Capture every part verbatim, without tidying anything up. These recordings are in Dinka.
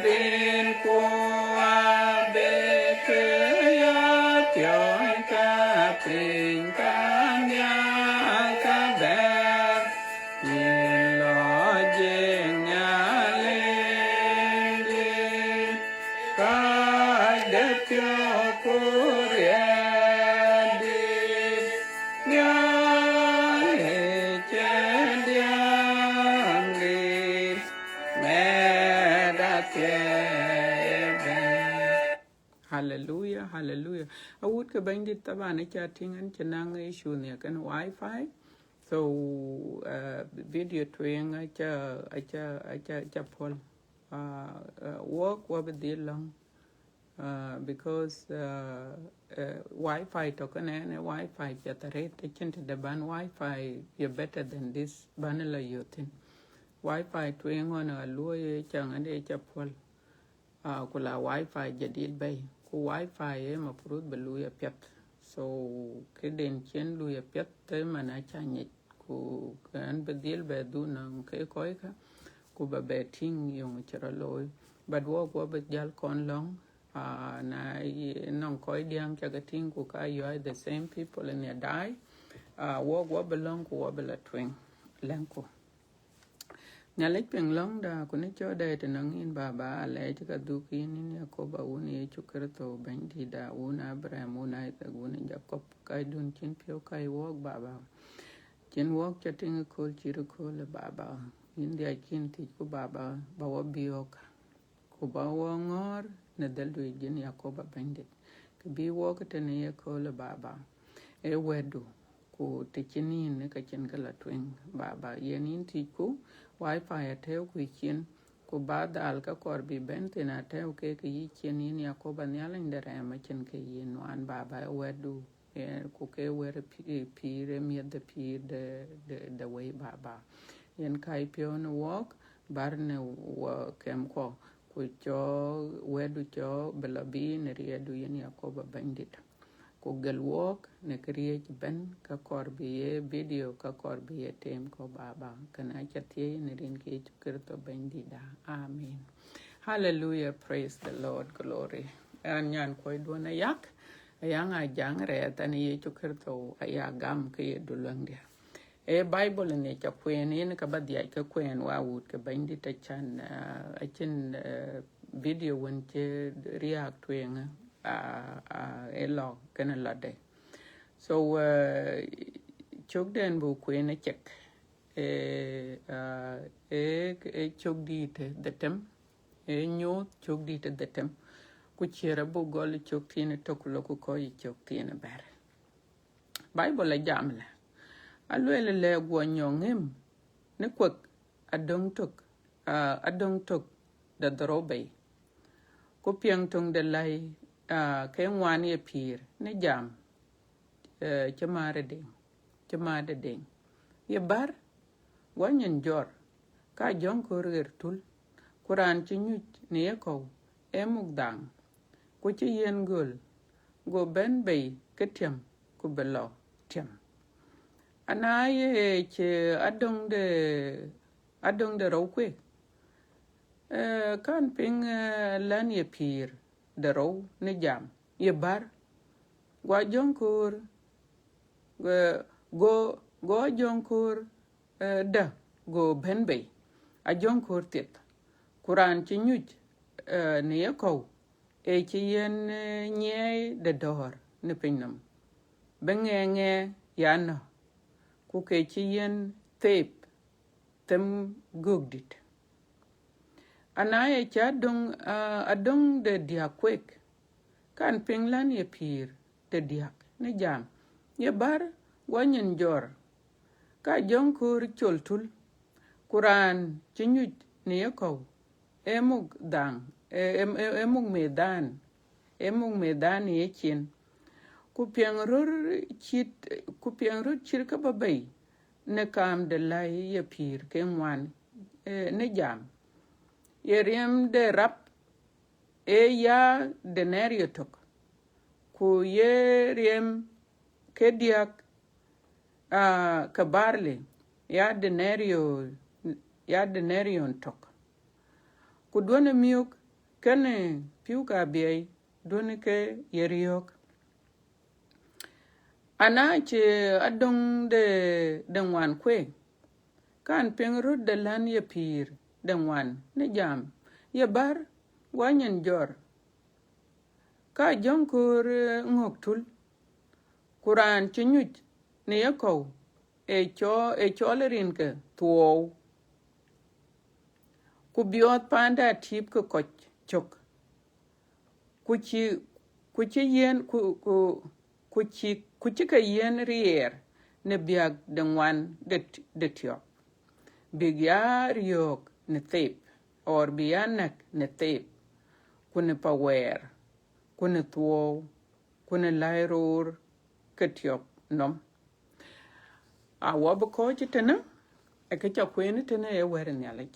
Rin ku abï ke ya piɔ̈ɔ̈ny ka piny ka nhial ka bɛ̈ɛ̈r, yïn lɔ jiëŋ Nhialic, ka de piɔ̈u ku riɛl dït, Nhialic ee diäŋ dït. Hallelujah, hallelujah. Awut ke Bɛ̈nydït, taban aca tïŋ an cï naŋ issue nhial kën wifi. So, uh, video tueŋ aca, aca, aca, aca puɔl. Uh, uh, wok wa bï dhil lɔŋ. Uh, because, uh, uh, wifi tɔ̈ kënë, ë wifi piɛth arëët, acïn tëde ban wifi ye better than this, ban la yök thïn. Wifi tueŋ ɣɔn a luɔi ë caŋ ade ca puɔl. Uh, ku la wifi jadid bɛ̈i. Ku wifi ë mafrut bï luui apiɛth. So, këden cïn luui apiɛth, ë man aca nyic. Ku kën bï dhil bɛ dhuk nɔŋ ke kɔckä, ku ba bɛ tïŋ yöŋ cï rɔt looi. But wok wa bï jäl kɔn lɔŋ, uh, na ye nɔŋ kɔc diäŋ ca ke tïŋ ku ka you are the same people in your die. Uh, wok wa bï lɔŋ ku wa bï la tueŋ. Lɛ̈ŋku. Nhialic piŋ lɔ̈ŋda, ku në cɔɔtda të nɔŋ yïn, Baba, alɛɛc ka dhuk yïn, yïn Yakoba, wun Yecu Kërtho, Bɛ̈nydïtda, wun Abraham, wun Isaac, wun Jacob, kaidun cïn piɔ̈u kai wok, Baba. Cïn wok ca tïŋ ëkööl cït ëkööl, Baba. Yïn dhiac kïn thiëcku, Baba, ba wɔ biɔ̈ɔ̈k. Ku ba wɔ ŋɔ̈ɔ̈r në dhël du yïn Yakoba Bɛ̈nydït. Kë bï wok tënë ye köölë, Baba, ee wɛ̈tdu, ku të cïn yïn ë ka cïn kë la tueŋ, Baba. Yen yïn thiëcku, wifi atɛ̈ɛ̈u ku yï cin, ku ba dhal ka kɔɔr bï bɛ̈n thïn atɛ̈ɛ̈u ke kë yï cin, yïn Yakoba Nhialic de rɛɛm, acïn kë yï nuan, Baba, ee wɛ̈tdu. Eh, ku ke wɛ̈t pï-, pïïr, ë miɛth de pïïr de, de, de wëi, Baba. Yen kai piɔ̈u në wok, bär në wɔ kɛmkuɔ, ku cɔk wɛ̈tdu cɔk bï lɔ bï në riɛldu, yïn Yakoba Bɛ̈nydït. Ku gël wok në këriëëc ëbɛ̈n, ka kɔɔr bï ye video, ka kɔɔr bï ye teem kɔ̈u, Baba. Kënë aca thiëëc në rin ke Yecu Kërtho Bɛ̈nydïtda. Amen. Hallelujah, praise the Lord, glory. An nyan kuɔcduɔ̈n ayak, ayaŋ a jaŋ rɛɛth, an Yecu Kërtho aya gam ke ye duluäŋdiɛ̈. Ee Bible ni ca kueen, yen ka ba dhiac ke kueen wa wut ke Bɛ̈nydït, acan, ah, acïn, eh, video wën cï riääk tueŋ, ah, ah, ë lɔ kënë lɔde. So, eh, cökden buk kueen acek. Eh, ah, ee, ee cök dïït ë dhetem, ee nyuuth cök dïït ë dhetem. ku ciɛɛr abuk gɔl ë cök thiin ë tök, ku lok ku kɔc ë cök thiin ë bɛ̈t. Bible ajam lɛ, alueel lɛ, guɔ nyɔŋ ɣem në kuek adöŋ tök, aa, adöŋ tök de dhorou bei, ku piɛŋ töŋ de läi, aa, ke ŋuan ye pïïr në jam, ee, cï määr ë deŋ, cï määr de deŋ. Ye bär, guɔ nyin jɔr, ka jɔŋ köör ɣer tul, ku raan cï nyuc në ye kɔ̈u ee muk dhaŋ, ku cï yen göl, go bɛ̈n bei ke tiɛm, ku bï lɔ tiɛm. Ana ye cï adöŋ de, adöŋ de rou kuek, ee, kan piŋ, ee, län ye pïïr de rou në jam, ye bär, guɔ jɔŋ köör, ee, go, go jɔŋ köör, ee, dä, go bɛ̈n bei, ajɔŋ köör thieth, ku raan cï nyuc, ee, në ye kɔ̈u, ee cï yen, ee, nyiɛɛi de dɔ̈ɔ̈r në piny nɔm, bï ŋɛɛŋɛɛ ya nɔ̈k, ku ke cï yen theep them gökdït. Ana ye cï adöŋ, aa, adöŋ de diäk kuek, kan piŋ län ye pïïr de diäk në jam, ye bär, guɔ nyin jɔr, ka jɔŋ köör col tul, ku raan cï nyuc në ye kɔ̈u ee muk dhaŋ, ee, ee, ee, ee muk meth dhan, ee muk meth dhan në ye cin, ku piɛŋ röt cït, ku piɛŋ röt cït ke bɔ̈ bei në kaam de läi ye pïïr ke ŋuan, ee, në jam, ye riɛm de rap ee ya denario tök, ku ye riɛm ke diäk, aa, ke barley ya denario, ya denario tök, ku duɔ̈në miök kenë pïu ka biɛi, duɔ̈në ke ye riɔ̈ɔ̈k. Ana cï adöŋ de, de ŋuan kuek, kan piŋ röt de län ye pïïr de ŋuan në jam, ye bär, guɔ nyin jɔr, ka jɔŋ köör, ee, ŋɔ̈k tul, ku raan cï nyuc në ye kɔ̈u ee cɔ-, ee cɔl ë rinke thuɔɔu, ku biɔɔth paanda atïïp ke kɔc cök, ku cï, ku cï yen, ku, ku, ku cï, ku cï ke yen riɛɛr në biäk de ŋuan de, de tiɔp, bïk ya riɔ̈ɔ̈k në theep, or bï ya näk në theep, ku në pawɛɛr, ku në thuɔɔu, ku në läi roor ke tiɔp nɔm. Awɔ bï kɔ̈ɔ̈c tënë, ë kë ca kueen tënë ee wɛ̈t ë Nhialic.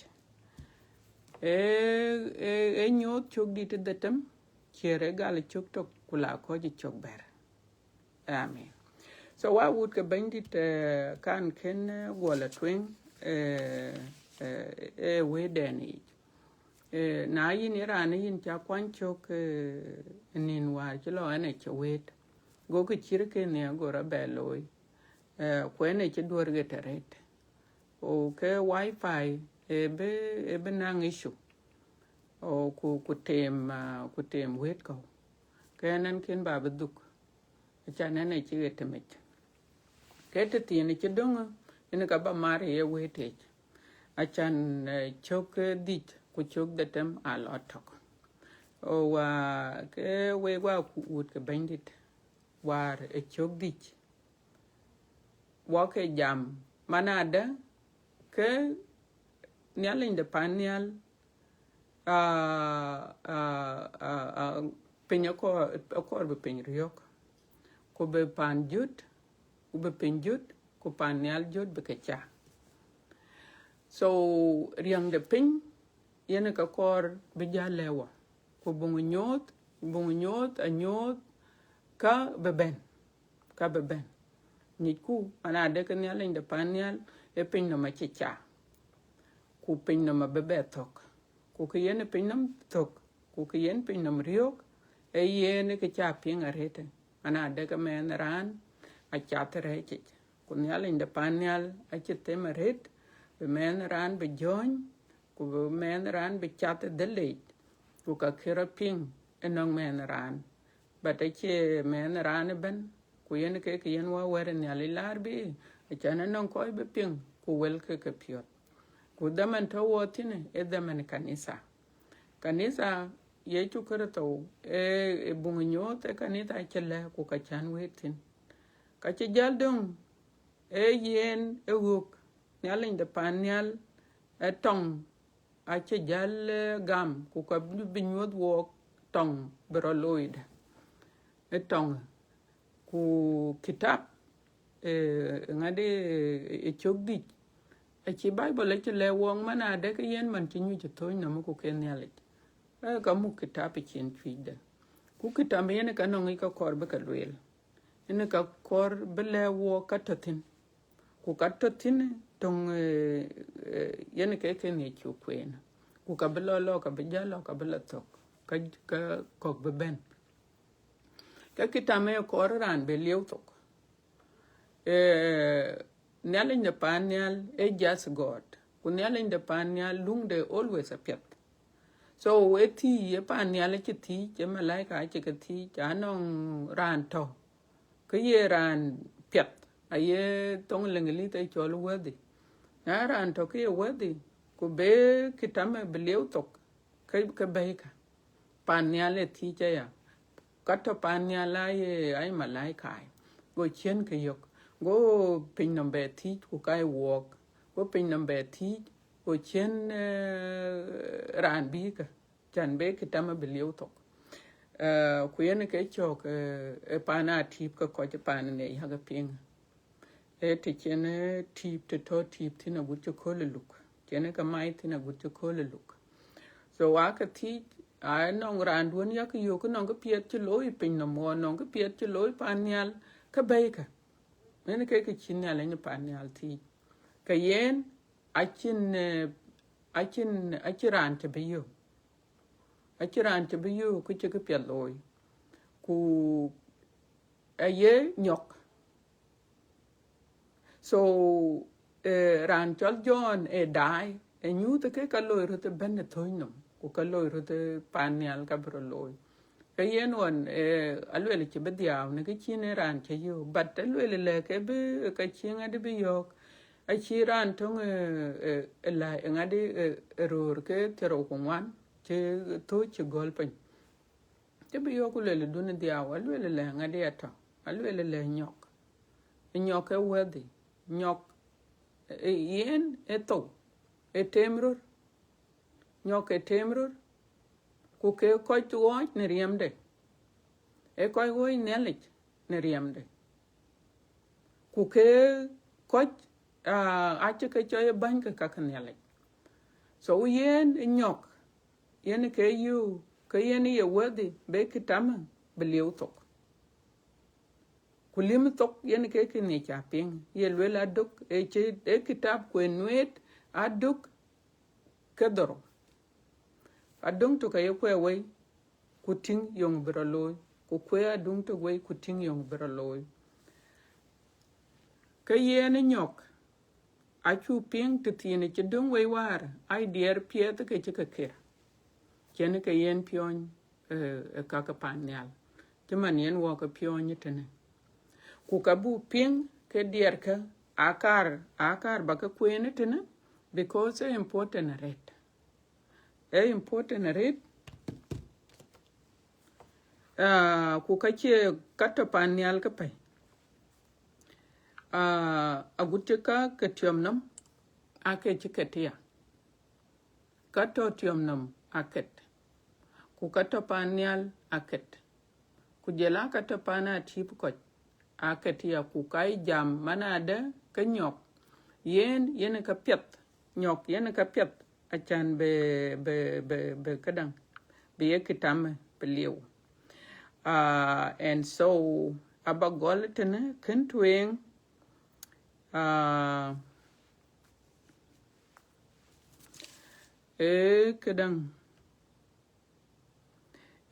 Ee, ee, ee nyooth cök dït ë dhetem, ciɛɛr ee gal cök tök, ku la kɔ̈ɔ̈c cök bɛ̈t. Amen. So, wa wut ke Bɛ̈nydït, ee, kan kën, ee, guɔ la tueŋ, ee, ee, ee wëëtdɛn yic. Ee, na yïn ye raan, yïn ca kuany cök, ee, nïn wäär cï lɔ ɛn ë cï wëët, go kë cït kënë go rɔt bɛ looi. Ee, ku ɛn ë cï duɔ̈r ɣet arëët. O ke wifi, ee bï, ee bï naŋ issue. O ku, ku tem, aa, ku tem wëët kɔ̈u. Ke ɛn ɛn kën ba bï dhuk. Acan ɛn ë cï ɣet tëmec. Ke tëthiin cï döŋ, yen ka ba mar ye wëët yic. Acan, ee, cök, ee, dhïc ku cök dhetem aa lɔ tök. O wa, ke wek wa ku wut ke Bɛ̈nydït, wäär ë cök dhïc, wɔ ke jam, man adë ke Nhialic de pan nhial, aa, aa, aa, aa, piny akɔɔr, akɔɔr bï piny riɔ̈ɔ̈k, ku bï pan jöt, ku bï piny jöt, ku pan nhial jöt bï ke ca. So, riɛŋ de piny, yen ke kɔɔr bï jäl lɛ̈k wɔ, ku buŋ nyooth, buŋ nyooth, anyooth, ka bï bɛ̈n, ka bï bɛ̈n. Nyicku, man adë ke Nhialic de pan nhial, ee piny nɔm acï ca, ku piny nɔm abï bɛ thök. Ku kë yen piny nɔm thök, ku kë yen piny nɔm riɔ̈ɔ̈k, ee yen kë ca piŋ arëët. Man adë ke mɛnh raan acath rɛ̈ɛ̈c yic. Ku Nhialic de pan nhial acï them arëët, bï mɛnh raan bï jɔ̈ɔ̈ny, ku bï mɛnh raan bï cath ë dhël yic, ku ka kë rɔt piŋ ënɔŋ mɛnh raan. But acie mɛnh raan ëbɛ̈n, ku yen kek yen wɔ wɛ̈t ë Nhialic laar bï, acan ënɔŋ kɔc bï piŋ, ku wël ke ke piɔ̈ɔ̈th. Ku dhaman tɔ̈ wɔ thïn, ee dhaman kanitha. Kanitha Yecu Kërtho, ee, ee buŋ nyuɔɔth ë kanitha acï lɛ̈k ku ka cän wëët thïn. Ka cï jäl döŋ, ee yen ë ɣöök Nhialic de paan nhial, ë tɔŋ acï jäl, ee, gam, ku ka bï, bï nyuɔ̈th wook tɔŋ bï rɔt looi dë. Ë tɔŋ, ku kitap, ee, ŋadï, ee, ë cök dïc, acï Baibol acï lɛ̈k wook man adë ke yen man cï nyuc ë thööc nɔm ku ke Nhialic. Ee, ka muk kitap ë cin cuëcde. Ku kitap yen ka nɔŋ yic ka kɔɔr bï ke lueel. Yen ka kɔɔr bï lɛ̈k wook ka tɔ̈ thïn. Ku ka tɔ̈ thïn töŋ, ee, ee, yen ke ke ŋic cuk kueen. Ku ka bï lɔ lɔ, ka bï jäl lɔ, ka bï lɔ thök. Ka, ka kɔ̈k bï bɛ̈n. Ke kitap ë kɔɔr raan bï lieu thok. Ee, Nhialic de paan nhial ee just God. Ku Nhialic de paan nhial luŋde always apiɛth. So, ë thiëc, ë paan nhial acï thiëc, ë malaika acï ke thiëc, anɔŋ raan tɔ̈. Kë ye raan piɛth, aye thoŋ Leŋlith ë cɔl worthy. Na raan tɔ̈ kë ye worthy, ku be kitap ë bï lieu thok, ke, ke bɛ̈i ka. Paan nhial ë thiëc aya. Ka tɔ̈ paan nhial aye, aye malaika ai. Go ciën ke yök. Go piny nɔm bɛ thiëc, ku ka ye wook. Go piny nɔm bɛ thiëc, go ciën, ee, raan bï ke. Can be kitap ë bï lieu thok. Ee, ku yen ke cök, ee, ë paan atïp ke kɔc ë paan ë yak piŋ. Ee, të cïn, ee, tïp, të tɔ̈ tïp thïn agut cï kööl ë luk. Cïn ke mai thïn agut cï kööl ë luk. So, wa ke thiëc, anɔŋ raan duön yak yök, nɔŋ kë piɛth cï looi piny nɔm, ɣɔn nɔŋ kë piɛth cï looi paan nhial, ke bɛ̈i ka. Yen ke kë cï Nhialic ë paan nhial thiëc. Ke yen, acïn, ee, acïn, acïn raan cï bï yök. Acïn raan cï bï yök kë cï kë piɛth looi. Ku aye nyɔk. So, ee, raan cɔl John ë daai, ë nyuuth ke ka loi röt ëbɛ̈n ë thööc nɔm, ku ka loi röt ë paan nhial ka bï rɔt looi. Ke yen ɣɔn, ee, aluel cï bï dhiau në kë cïn ë raan cï yök, but aluel lɛ̈k ke bï ka cï ŋadï bï yɔ̈ɔ̈k, acï raan töŋ, ee, ee, ee, la, ee, ŋadï, ee, ee, röör ke thiërrou ku ŋuan, cï thööc cï gɔl piny. Cï bï yök ku luel dun dhiau, aluel lɛ̈k ŋadï atɔ̈, aluel lɛ̈k nyɔk. Nyɔk ë worthy, nyɔk, ee, yen ë thou, ë tem röt, nyɔk ë tem röt, ku ke kɔc ɣɔɔc në riɛmde, ë kɔc ɣɔɔc Nhialic në riɛmde. Ku ke kɔc, aa, acï ke cɔɔc ë bäny ke ka ke Nhialic. So yen ë nyɔk, yen ke yök, ke yen ye worthy be kitap ë bï lieu thok. Ku liu thok yen ke kë ŋic ca piŋ, ye luel adök, ee cï, ee kitap ku ë nueet adök ke dhorou. Adöŋ tök aye kuɛɛr wei, ku tïŋ yöŋ bï rɔt looi, ku kuɛɛr adöŋ tök wei, ku tïŋ yöŋ bï rɔt looi. Ke yen ë nyɔk, acuk piŋ tëthiin cï döŋ wei wäär, ai diɛɛr piɛth ke cï ke ker. Cïn ke yen piɔ̈ɔ̈ny, ee, ee ka ke paan nhial, cï man yen wɔ ke piɔ̈ɔ̈ny ë tënë. Ku ka buk piŋ ke diɛɛrkë, aa kaar, aa kaar ba ke kueen ë tënë, because ë important arëët. Ë important arëët. Aa, ku ka cie ka tɔ̈ paan nhial këpɛ̈i. Aa, agut cï ka ke tiɔm nɔm, aa ke cï ket aya. Ka tɔ̈ tiɔm nɔm aa ket. Ku ka tɔ̈ paan nhial aa ket. Ku jɔl aa ka tɔ̈ paan atïp kɔc aa ket aya, ku ka ye jam man adë ke nyɔk. Yen, yen ë ka piɛth, nyɔk yen ë ka piɛth, acan bï, bï, bï, bï këdäŋ, bï ye kitap ë bï lieu. Aa, and so, aba gɔl tënë kën tueŋ, aa, ee këdäŋ,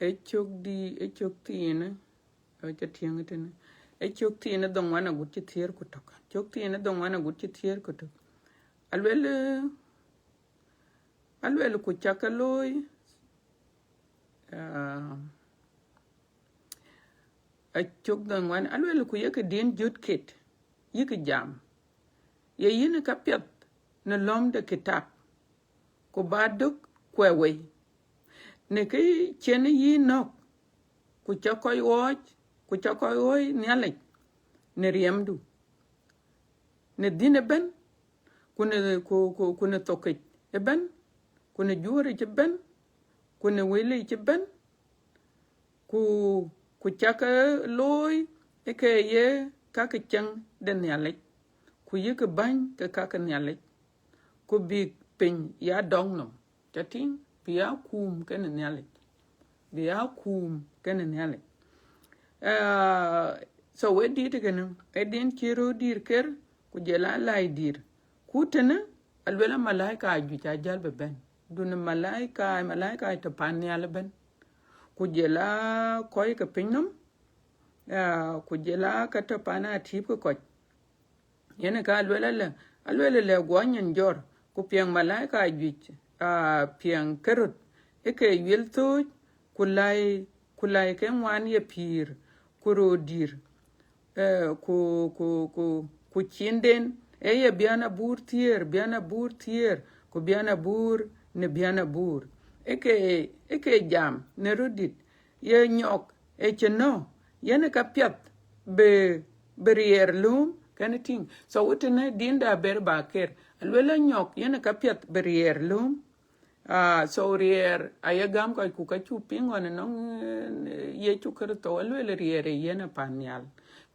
ee cök dï, ee cök thiinë, ee ca tiɛŋ tënë. Ee cök thiinë dhoŋuan agut cï thiëër ku tök. Cök thiinë dhoŋuan agut cï thiëër ku tök. Aluel, aluel ku ca ke looi, aa, aa cök dhoŋuan, aluel ku yekë din jöt ket, yekë jam. Ye yïn ka piɛth në lɔ̈m de kitap, ku ba dök kuɛɛr wei. në kë cïn yï nɔ̈k, ku ca kɔc ɣɔɔc, ku ca kɔc ɣɔɔc Nhialic në riɛmdu, në dhïn ëbɛ̈n, ku në, ku, ku, ku në thokic ëbɛ̈n, ku në juɔ̈ɔ̈ric ëbɛ̈n, ku në wëlic ëbɛ̈n, ku, ku ca ke looi ë ke ye ka ke cieŋ de Nhialic, ku yï ke bäny ke ka ke Nhialic, ku bïk piny ya dɔŋ nɔm. Ca tïŋ, bï ya kuum kenë Nhialic, bï ya kuum kenë Nhialic. Uh, so we dït kënë, e din cï röördït ker, ku jɔl a läidït. Ku tënë, aluel a malaika ajuëc ajäl bï bɛ̈n. Dun malaika, malaika tɔ̈ pan nhial ëbɛ̈n. Ku jɔl a kɔc ke piny nɔm, ah, ku jɔl a ka tɔ̈ pan atïp ke kɔc. Yen ka aluel alë, aluel alë guɔ nyin jɔr, ku piɛŋ malaika ajuëc, ah, piɛŋ ke röt, ë ke yuel thööc, ku läi, ku läi ke ŋuan ye pïïr, ku röördït, eh, ku, ku, ku, ku cinden, ë ye bian abur thiëër, bian abur thiëër, ku bian abur në bian abur. Ë ke, ë ke jam në röördït, ye nyɔk ë cï nɔ̈k, yen ka piɛth bï, bï riɛɛr lööm, kën tïŋ. So, wëtënë din da ber ba ker, aluel a nyɔk yen ka piɛth bï riɛɛr lööm. Ah, so riɛɛr aye gam kɔc, ku ka cuk piŋ ɣɔn ënɔŋ, eh, Yecu Kërtho, aluel riɛɛr ë yen ë pan nhial.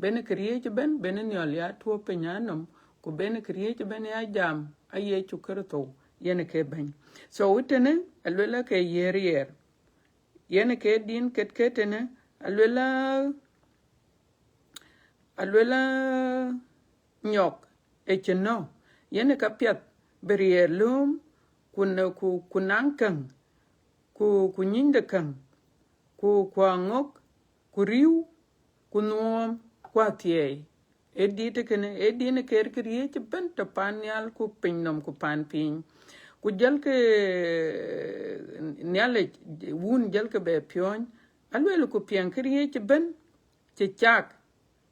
Bɛ̈n këriëëc ëbɛ̈n, bɛ̈n nhiɔl ya tuɔ̈p piny anɔm, ku bɛ̈n këriëëc ëbɛ̈n ya jam a Yecu Kërtho yen ke bɛ̈ny. So, wëtënë, aluel a ke ye riɛɛr. Yen ke din ket ke tënë, aluel a, aluel a nyɔk ë cï nɔ̈k, yen ka piɛth bï riɛɛr lööm, ku në, ku, ku naŋ käŋ, ku, ku nyiny de käŋ, ku, ku aŋök, ku riëëu, ku nuɔɔm, ku athiɛɛi. Ë dit kënë, ë din ker këriëëc ëbɛ̈n tɔ̈ pan nhial ku piny nɔm ku pan piny. Ku jälkë Nhialic wun jälkë bɛ piɔ̈ɔ̈ny, aluel ku piɛŋ këriëëc ëbɛ̈n cï cak,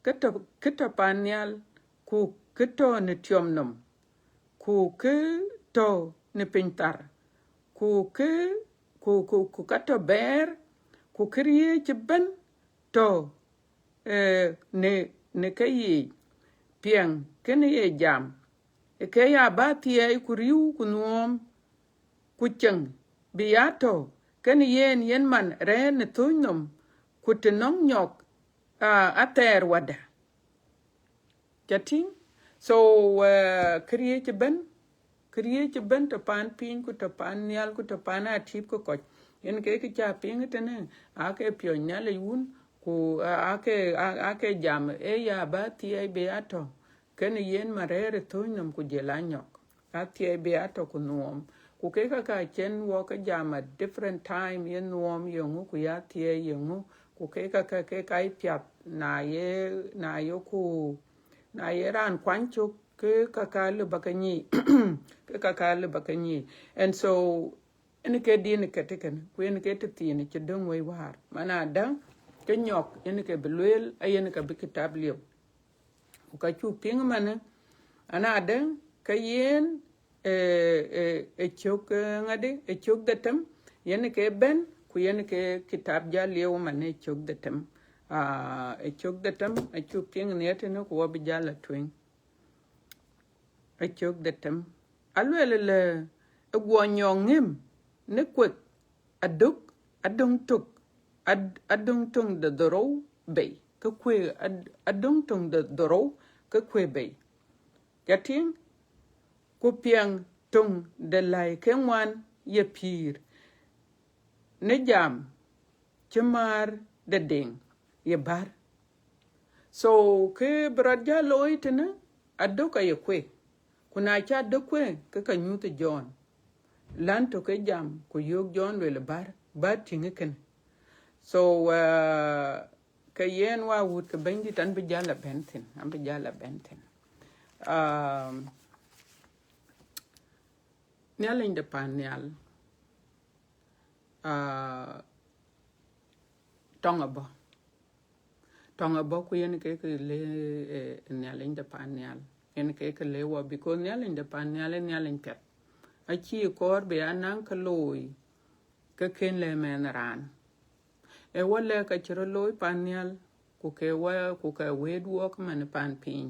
kë tɔ̈, kë tɔ̈ pan nhial, ku kë tɔ̈ në tiɔm nɔm, ku kë tɔ̈ në piny thar, ku kë, ku, ku, ku ka tɔ̈ bɛɛr, ku këriëëc ëbɛ̈n tɔ̈, eh, në, në keyiic, piɛŋ kënë ye jam, ë ke ya bä thiɛɛi ku riëëu ku nuɔɔm, ku cieŋ bï ya tɔ̈ kenë yen, yen man rɛ̈ɛ̈r në thööc nɔm, ku të nɔŋ nyɔk, ah, athɛɛr wadä. Ca tïŋ? So, eh, këriëëc ëbɛ̈n, këriëëc ëbɛ̈n tɔ̈ pan piny, ku tɔ̈ pan nhial, ku tɔ̈ pan atïp ke kɔc. Yen ke kë ca piŋ tënë, aake piɔ̈ɔ̈ny Nhialic wun, ku, ah, aake, ah, aake jam, ë ya bä thiɛɛi bï ya tɔ̈ kenë yen man rɛ̈ɛ̈r ë thööc nɔm ku jɔl a nyɔk. Athiɛɛi bï ya tɔ̈ ku nuɔɔm. Ku kek käkä cïn wɔ ke jam at different time, ye nuɔɔm ye ŋö, ku ya thiɛɛi ye ŋö. Ku kek käkä ke ka ye piath, na ye, na ye ku, na ye raan kuany cök, ke käkä lë bä ke nyic, ke käkä lë bä ke nyic. And so, yen ke din ket kënë, ku yen ke tëthiin cï döŋ wei wäär. Man adä, ke nyɔk, yen ke bï lueel, a yen ke bï kitap liep. Ku ka cuk piŋ manë, anadë, ke yen, eh, eh, ë cök, eh, ŋadï, ë cök dhetem, yen ke bɛ̈n, ku yen ke kitap jal lieu manë ë cök dhetem. Ah, ë cök dhetem, ë cuk piŋ në tënë, ku wɔ bï jal a tueŋ. Ë cök dhetem. Aluel lë, ë guɔ nyɔk ŋëm në kuek, adök, adöŋ tök, ad-, adöŋ töŋ de dhorou bei, ke kuëë, ad-, adöŋ töŋ de dhorou, ke kuëë bei. Ca tïŋ? Ku piɛŋ töŋ de läi ke ŋuan ye pïïr, në jam cï määr de deŋ ye bär. So, kë bï rɔt jal looi tënë, adök aye kuëë. Ku na cï adök kuëë, ke ka nyuuth ë Jɔn. Län tök ke jam, ku yöök Jɔn lueel bär, bär tïŋ ë kënë. So, uh, ke yen wa wut ke Bɛ̈nydït, an bï jal a bɛ̈n thïn, an bï jal a bɛ̈n thïn. Um, Nhialic de pan nhial, ah, tɔŋ abɔ̈. Tɔŋ abɔ̈ ku yen ke ke le, eh, Nhialic de pan nhial. Yen ke ke le wɔ, because Nhialic de pan nhial ë Nhialic piɛth. Acïï kɔɔr bï ya naŋ ke looi, ke kën lɛ̈k mɛnh raan. Ee wɔ lɛ̈k ka cï rɔt looi pan nhial, ku ke wɔ, ku ke wëët wɔk man pan piny.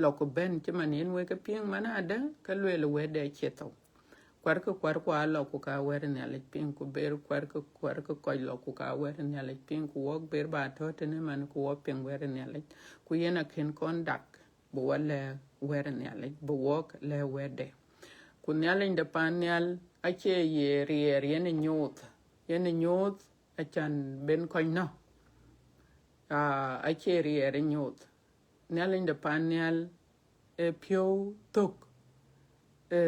Lɔ ku bɛ̈n cï man yen wek ke piŋ man adë, ke lueel wɛ̈tde cie thou. Kuarkï kuarku aa lɔ ku ka wɛ̈t Nhialic piŋ, ku ber kuarkï kuarkï kɔc lɔ ku ka wɛ̈t Nhialic piŋ, ku wɔk ber ba tɔ̈ tënë man ku wɔ piŋ wɛ̈t Nhialic. Ku yen akën kɔn dak bï wɔ lɛ̈k wɛ̈t Nhialic, bï wɔk lɛ̈k wɛ̈tde. Ku Nhialic de pan nhial acie ye riɛɛr yen ë nyooth, yen ë nyooth acan ben kɔc nɔ̈k. Aa, acie riɛɛr ë nyooth. Nhialic de pan nhial ë piɔ̈u thök, ë,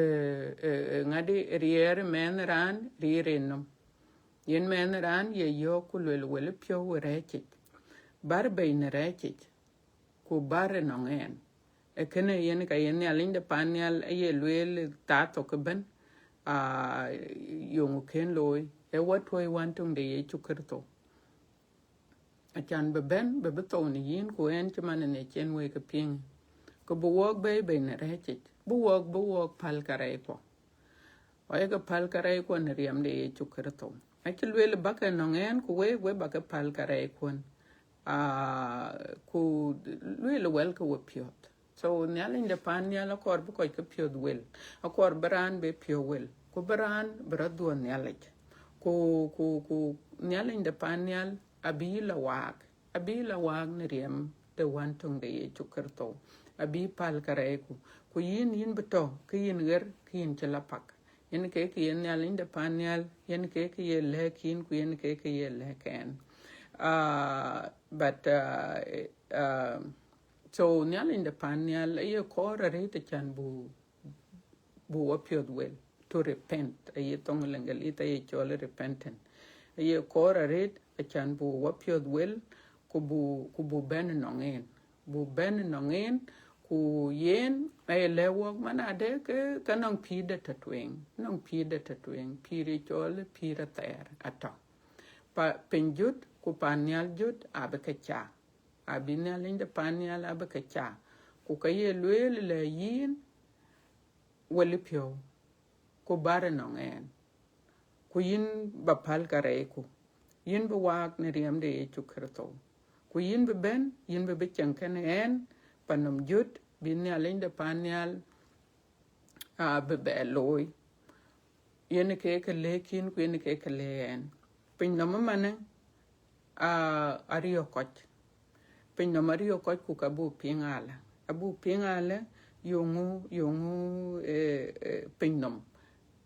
ë, ë, ŋadï riɛɛr ë mɛnh raan riɛɛr ë nɔm. Yen mɛnh raan ye yɔ̈ɔ̈k ku luel wël piɔ̈u ë rɛ̈ɛ̈cic. Bär bei në rɛ̈ɛ̈cic, ku bär ënɔŋ ɛn. Ee kënë yen ka yen Nhialic de pan nhial aye lueel thaa thok ëbën, aa, yöŋ kën looi, ee wɔ tuɔ̈c wän töŋ de Yecu Kërtho. Acan bï bɛ̈n, bï bï thou në yïn, ku ɛn cï man në cïn wek ke piŋ. Ku bï wɔk bɛ̈i bei në rɛ̈ɛ̈cic, bï wɔk, bï wɔk päl karɛckuɔ. Wɔ ye ke päl karɛckuɔ në riɛm de Yecu Kërtho. Acï lueel bäk ënɔŋ ɛn, ku wek, wek bäk ke päl karɛckuɔn. Aa, ku lueel wɛl ke we piɔ̈ɔ̈th. So Nhialic de pan nhial akɔɔr bï kɔc ke piɔ̈ɔ̈th wel, akɔɔr bï raan bï piɔ̈u wel, ku bï raan bï rɔt dhuɔ̈n Nhialic. Ku, ku, ku Nhialic de pan nhial abï lɔ waak, abï lɔ waak në riɛm de wän töŋ de Yecu Kërtho, abï päl karɛcku. Ku yïn, yïn bï tɔ̈ ke yïn ɣer, ke yïn cï lɔ pak. Yen ke kë ye Nhialic de pan nhial, yen ke kë ye lɛ̈k yïn, ku yen ke kë ye lɛ̈k ɛn. Ah, but, ah, eh, ah, so Nhialic de pan nhial aye kɔɔr arëët acan bu, bu wɔ piɔ̈ɔ̈th wel, to repent, aye thoŋ Lëŋgelith aye cɔl repentance. Aye kɔɔr arëët acan bu wɔ piɔ̈ɔ̈th wel, ku bu, ku bu bɛ̈n ënɔŋ en. Bu bɛ̈n ënɔŋ en, ku yen aye lɛ̈k wɔk man adë ke, ke nɔŋ pïïrde tɔ̈ tueŋ, nɔŋ pïïrde tɔ̈ tueŋ, pïïr ye cɔl pïïr athɛɛr atɔ̈. Pa, piny jöt, ku pan nhial jöt, abï ke cak. Abï Nhialic de pan nhial abï ke cak. Ku ka ye lueel lɛ yïn, wël piɔ̈u, ku bär ënɔŋ ɛn. Ku yïn ba päl karɛcku, yïn bï waak në riɛm de Yecu Kërtho. Ku yïn bï bɛ̈n, yïn bï bï cieŋ kënë ɛn, pa nɔm jöt, bï Nhialic de pan nhial, aa, bï bɛ looi. Yen ke ke lëk yïn, ku yen ke ke lëk ɛn. Piny nɔm ëmanë, aa, ariɔ̈k kɔc. Piny nɔm ariɔ̈k kɔc, ku ka buk piŋ alë. Abuk piŋ alë, yöŋu, yöŋu, eh, eh, piny nɔm,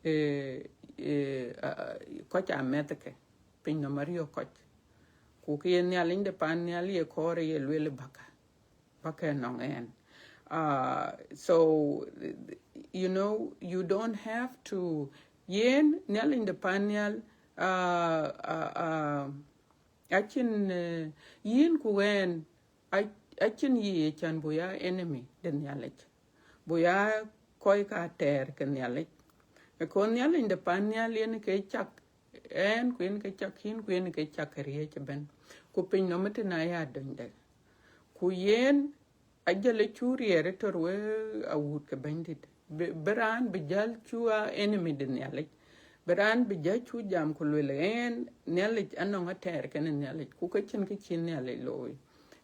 eh, eh, ah, kɔc aa mɛ̈thke. Piny nɔm ariɔ̈k kɔc. Ku ke ye Nhialic de pan nhial ye kɔɔr ye lueel bäkë, bäkë ënɔŋ ɛn. Ah, so, you know, you don't have to, yen Nhialic de pan nhial, ah, ah, ah, acïn, eh, yïn ku ɛn, a-, acïn yic acan bu ya enemy de Nhialic. Bu ya kɔc ka tɛɛr ke Nhialic. Ëkööl Nhialic de pan nhial yen ke cak ɛn, ku yen ke cak yïn, ku yen ke cak këriëëc ëbën. Ku piny nɔm ëtënë aya dönyde. Ku yen ajël ë cu riɛɛr ë tör we awut ke Bɛ̈nydït. Bï, bï raan bï jäl cu a enemy de Nhialic. Bï raan bï jäl cu jam ku lueel ɛn, Nhialic anɔŋ atɛɛr kenë Nhialic. Ku ke cïn kë cï Nhialic looi.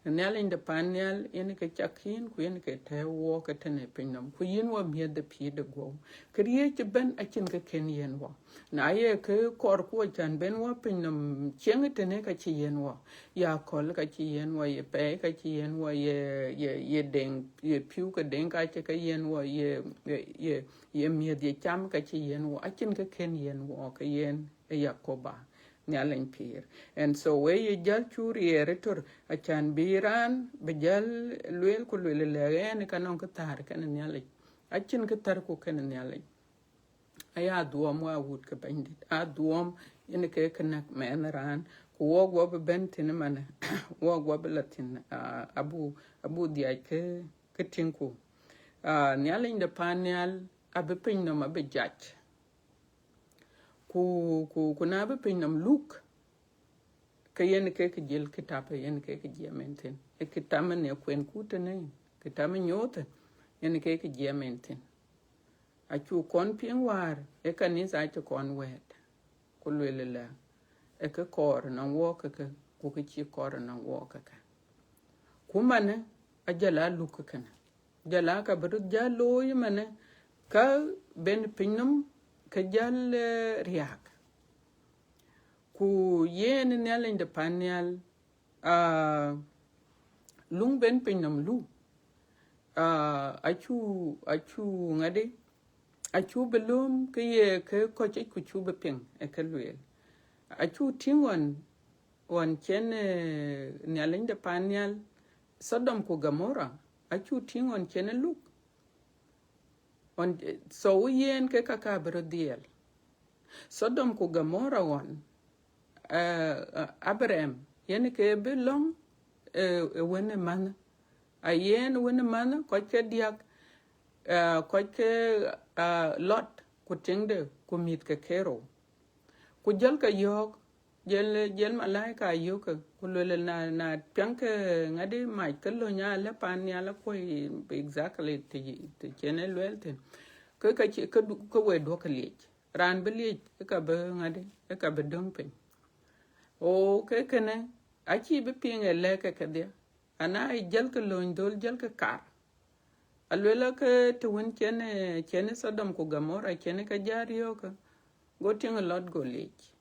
Nhialic de pan nhial yen ke cak yïn, ku yen ke tɛ̈ɛ̈u wɔk ëtënë piny nɔm. Ku yïn wɔ miëth de pïïr de guɔ̈u. Këriëëc ëbën acïn kë kën yen wɔ. Na ye kë kɔɔrku acan bɛ̈n wɔ piny nɔm cieŋ ëtënë ka cï yen wɔ. Ye akɔ̈l ka cï yen wɔ, ye pɛɛi ka cï yen wɔ, ye, ye, ye deŋ, ye pïu ke deŋ ka cï ke yen wɔ, ye, ye, ye, ye miëth ye cam ka cï yen wɔ. Acïn kë kën yen wɔ ke yen ë Yakoba, Nhialic pïïr. And so we ye jäl cu riɛɛr ë tör, acan bï raan bï jäl lueel ku lueel lɛ̈k ɛn ka nɔŋ kë thäär kenë Nhialic. Acïn kë thärku kenë Nhialic. Aya dhuɔɔm wa wut ke Bɛ̈nydït. A dhuɔɔm yen ke kë näk mɛnh raan. Ku wɔk wɔ bï bɛ̈n thïn ëmanë, wɔk wɔ bï la thïn, ah, abu, abu dhiac ke, ke tïŋku. Ah, Nhialic de pan nhial abï piny nɔm abï jac. Ku, ku, ku na bï piny nɔm luk, ke yen ke kë jël kitap, yen ke kë jiɛɛm en thïn. Ë kitap ënë kuɛnku tënë, kitap ë nyoothë, yen ke kë jiɛɛm en thïn. Acu kɔn piŋ wäär, ë kanitha acï kɔn wɛ̈ɛ̈t. ku lueel ëlä, ë kë kɔɔr ënɔŋ wɔɔk keke, ku kë cï kɔɔr ënɔŋ wɔɔk keke. Ku manë, ajäl aa luk kënë, jal aa ka bï röt jäl looi manë, ka ben pinynhom ke jäl, eh, riääk. Ku yen Nhialic de pan nhial, ah, luŋ ben pinynhom lu, ah, acu, acu ŋadï, acu bï lööm ke ye ke kɔc yic, ku cu bï piŋ ë ke lueel. Acu tïŋ ɣɔn, ɣɔn cen, eh, Nhialic de pan nhial, Sodom ku Gomora, acu tïŋ ɣɔn cen ë luk. Ɣɔn, eh, so yen ke ka ka bï röt dhiɛl. Sodom ku Gomora ɣɔn, eh, eh, Abraham, yen ke bï lɔ̈ŋ, eh, eh, wën ë mänh. A yen wën ë mänh, kɔc ke diäk, eh, kɔc ke, eh, Lot ku tiŋde, ku mïth ke kerou. Ku jɔl ke yɔ̈ɔ̈k, jël, jël malaika yökë, ku lueel na, na piɛŋkë ŋadï mac ke löny alë pan nhial akuɔ̈i exactly të, të cen ë lueel thïn. Ke ka cï, ke du-, ke we duɔ̈kkë liec. Raan bï liec, ë ka bï ŋadï, ë ka bï döŋ piny. O, ke kënë, acï bï piŋ ë lɛ̈k ke kedhie. Ana ë jälkë löny dhöl jälkë kar. Aluelë ke të wën cen, eh, cen Sodom ku Gomora, cen ke jat yökë, go tiŋ Lot go liec.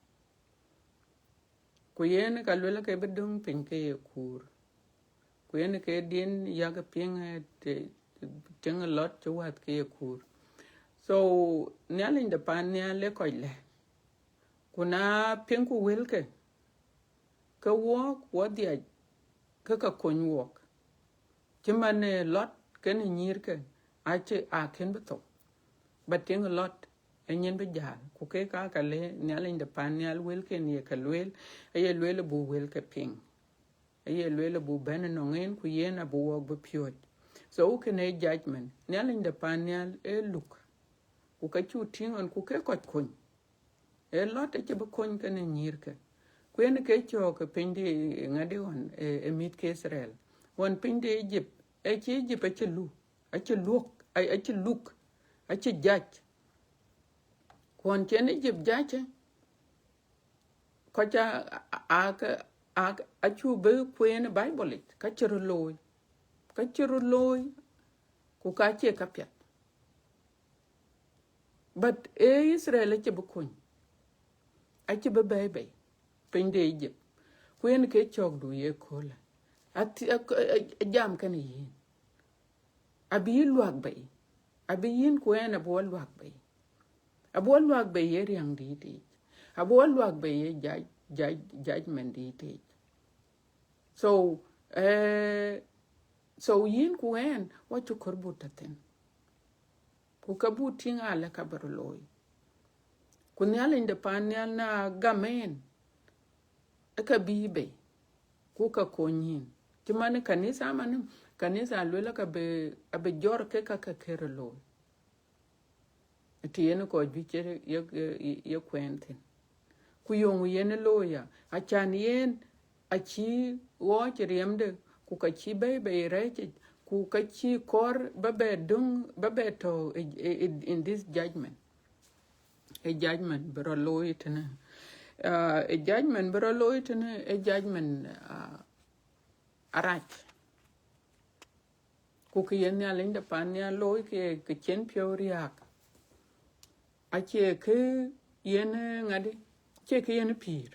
Ku yen ka luelë ke bï döŋ piny ke ye kuur. Ku yen ke din yak piŋ, eh, të, tiŋ Lot cï wäth ke ye kuur. So, Nhialic de pan nhial ë kɔc lɛ̈k. Ku na piŋku wëlke, ke wɔɔk wɔ dhiac, ke ka kony wɔɔk. Cï man, eh, Lot kenë nyïïrke, acï akën bï thou. Ba tiŋ Lot ë nyin bï jäl, ku ke ka ka le Nhialic de pan nhial wëlken ye ke lueel, aye lueel buk wëlke piŋ. Aye lueel buk bɛ̈n ënɔŋ en, ku yen abï wɔɔk bï piööc. So kënë ë judgment. Nhialic de pan nhial ë luk. Ku ka cu tïŋ ɣɔn, ku ke kɔc kony. Ë Lot acï bï kony kenë nyïïrke. Ku yen ke cɔɔk ë piny de ŋadï ɣɔn, ë, ë mïth ke Itharel. Ɣɔn piny de Egypt, ë cï Egypt acï lu, acï luɔk, a-, acï luk, acï jac. Ku ɣɔn cen Egypt jacë, kɔc a, a, a, a, acu bï kueen ë Bible yic, ka cï röt looi. Ka cï röt looi, ku ka cie ka piɛth. But ë Itharel acï bï kony, acï bï bɛ̈ɛ̈i bei piny de Egypt. Ku yen ke cɔɔkdu ye köölë. Athi-, a, a, a, a jam kenë yïn. Abï yï luak bei. Abï yïn ku ɣɛn abï wɔ luak bei. Abï wɔ luak bei ye riäŋ dïït yic. Abï wɔ luak bei ye judge-, judge-, judgment dïït yic. So, eh, so yïn ku ɣɛn, wɔ cï kɔɔr buk tɔ̈ thïn. Ku ka buk tïŋ alë ka bï röt looi. Ku Nhialic de pan nhial na gam en, ë ka bïï bei, ku ka kony yïn. Cï man ë kanitha man, kanitha aluel ka bï, abï jɔr ke ka ke kërë looi. Të yen kɔc juëc ye, ye, ye, ye kuɛɛn thïn. Ku yöŋ yen ë looi ya, acan yen acï ɣɔɔc riɛmde, ku ka cï bɛ̈ɛ̈i bei rɛ̈ɛ̈c yic, ku ka cï kɔɔr ba bɛ döŋ, ba bɛ tɔ̈ ë, ë, ë, in this judgment. Ë judgment bï rɔt looi tënë. Ah, ë judgment bï rɔt looi tënë, ë judgment, ah, arac. Ku kë yen Nhialic de pan nhial looi ke, ke cïn piɔ̈u riääk. Acie kë yen, eh, ŋadï, acie kë yen pïïr.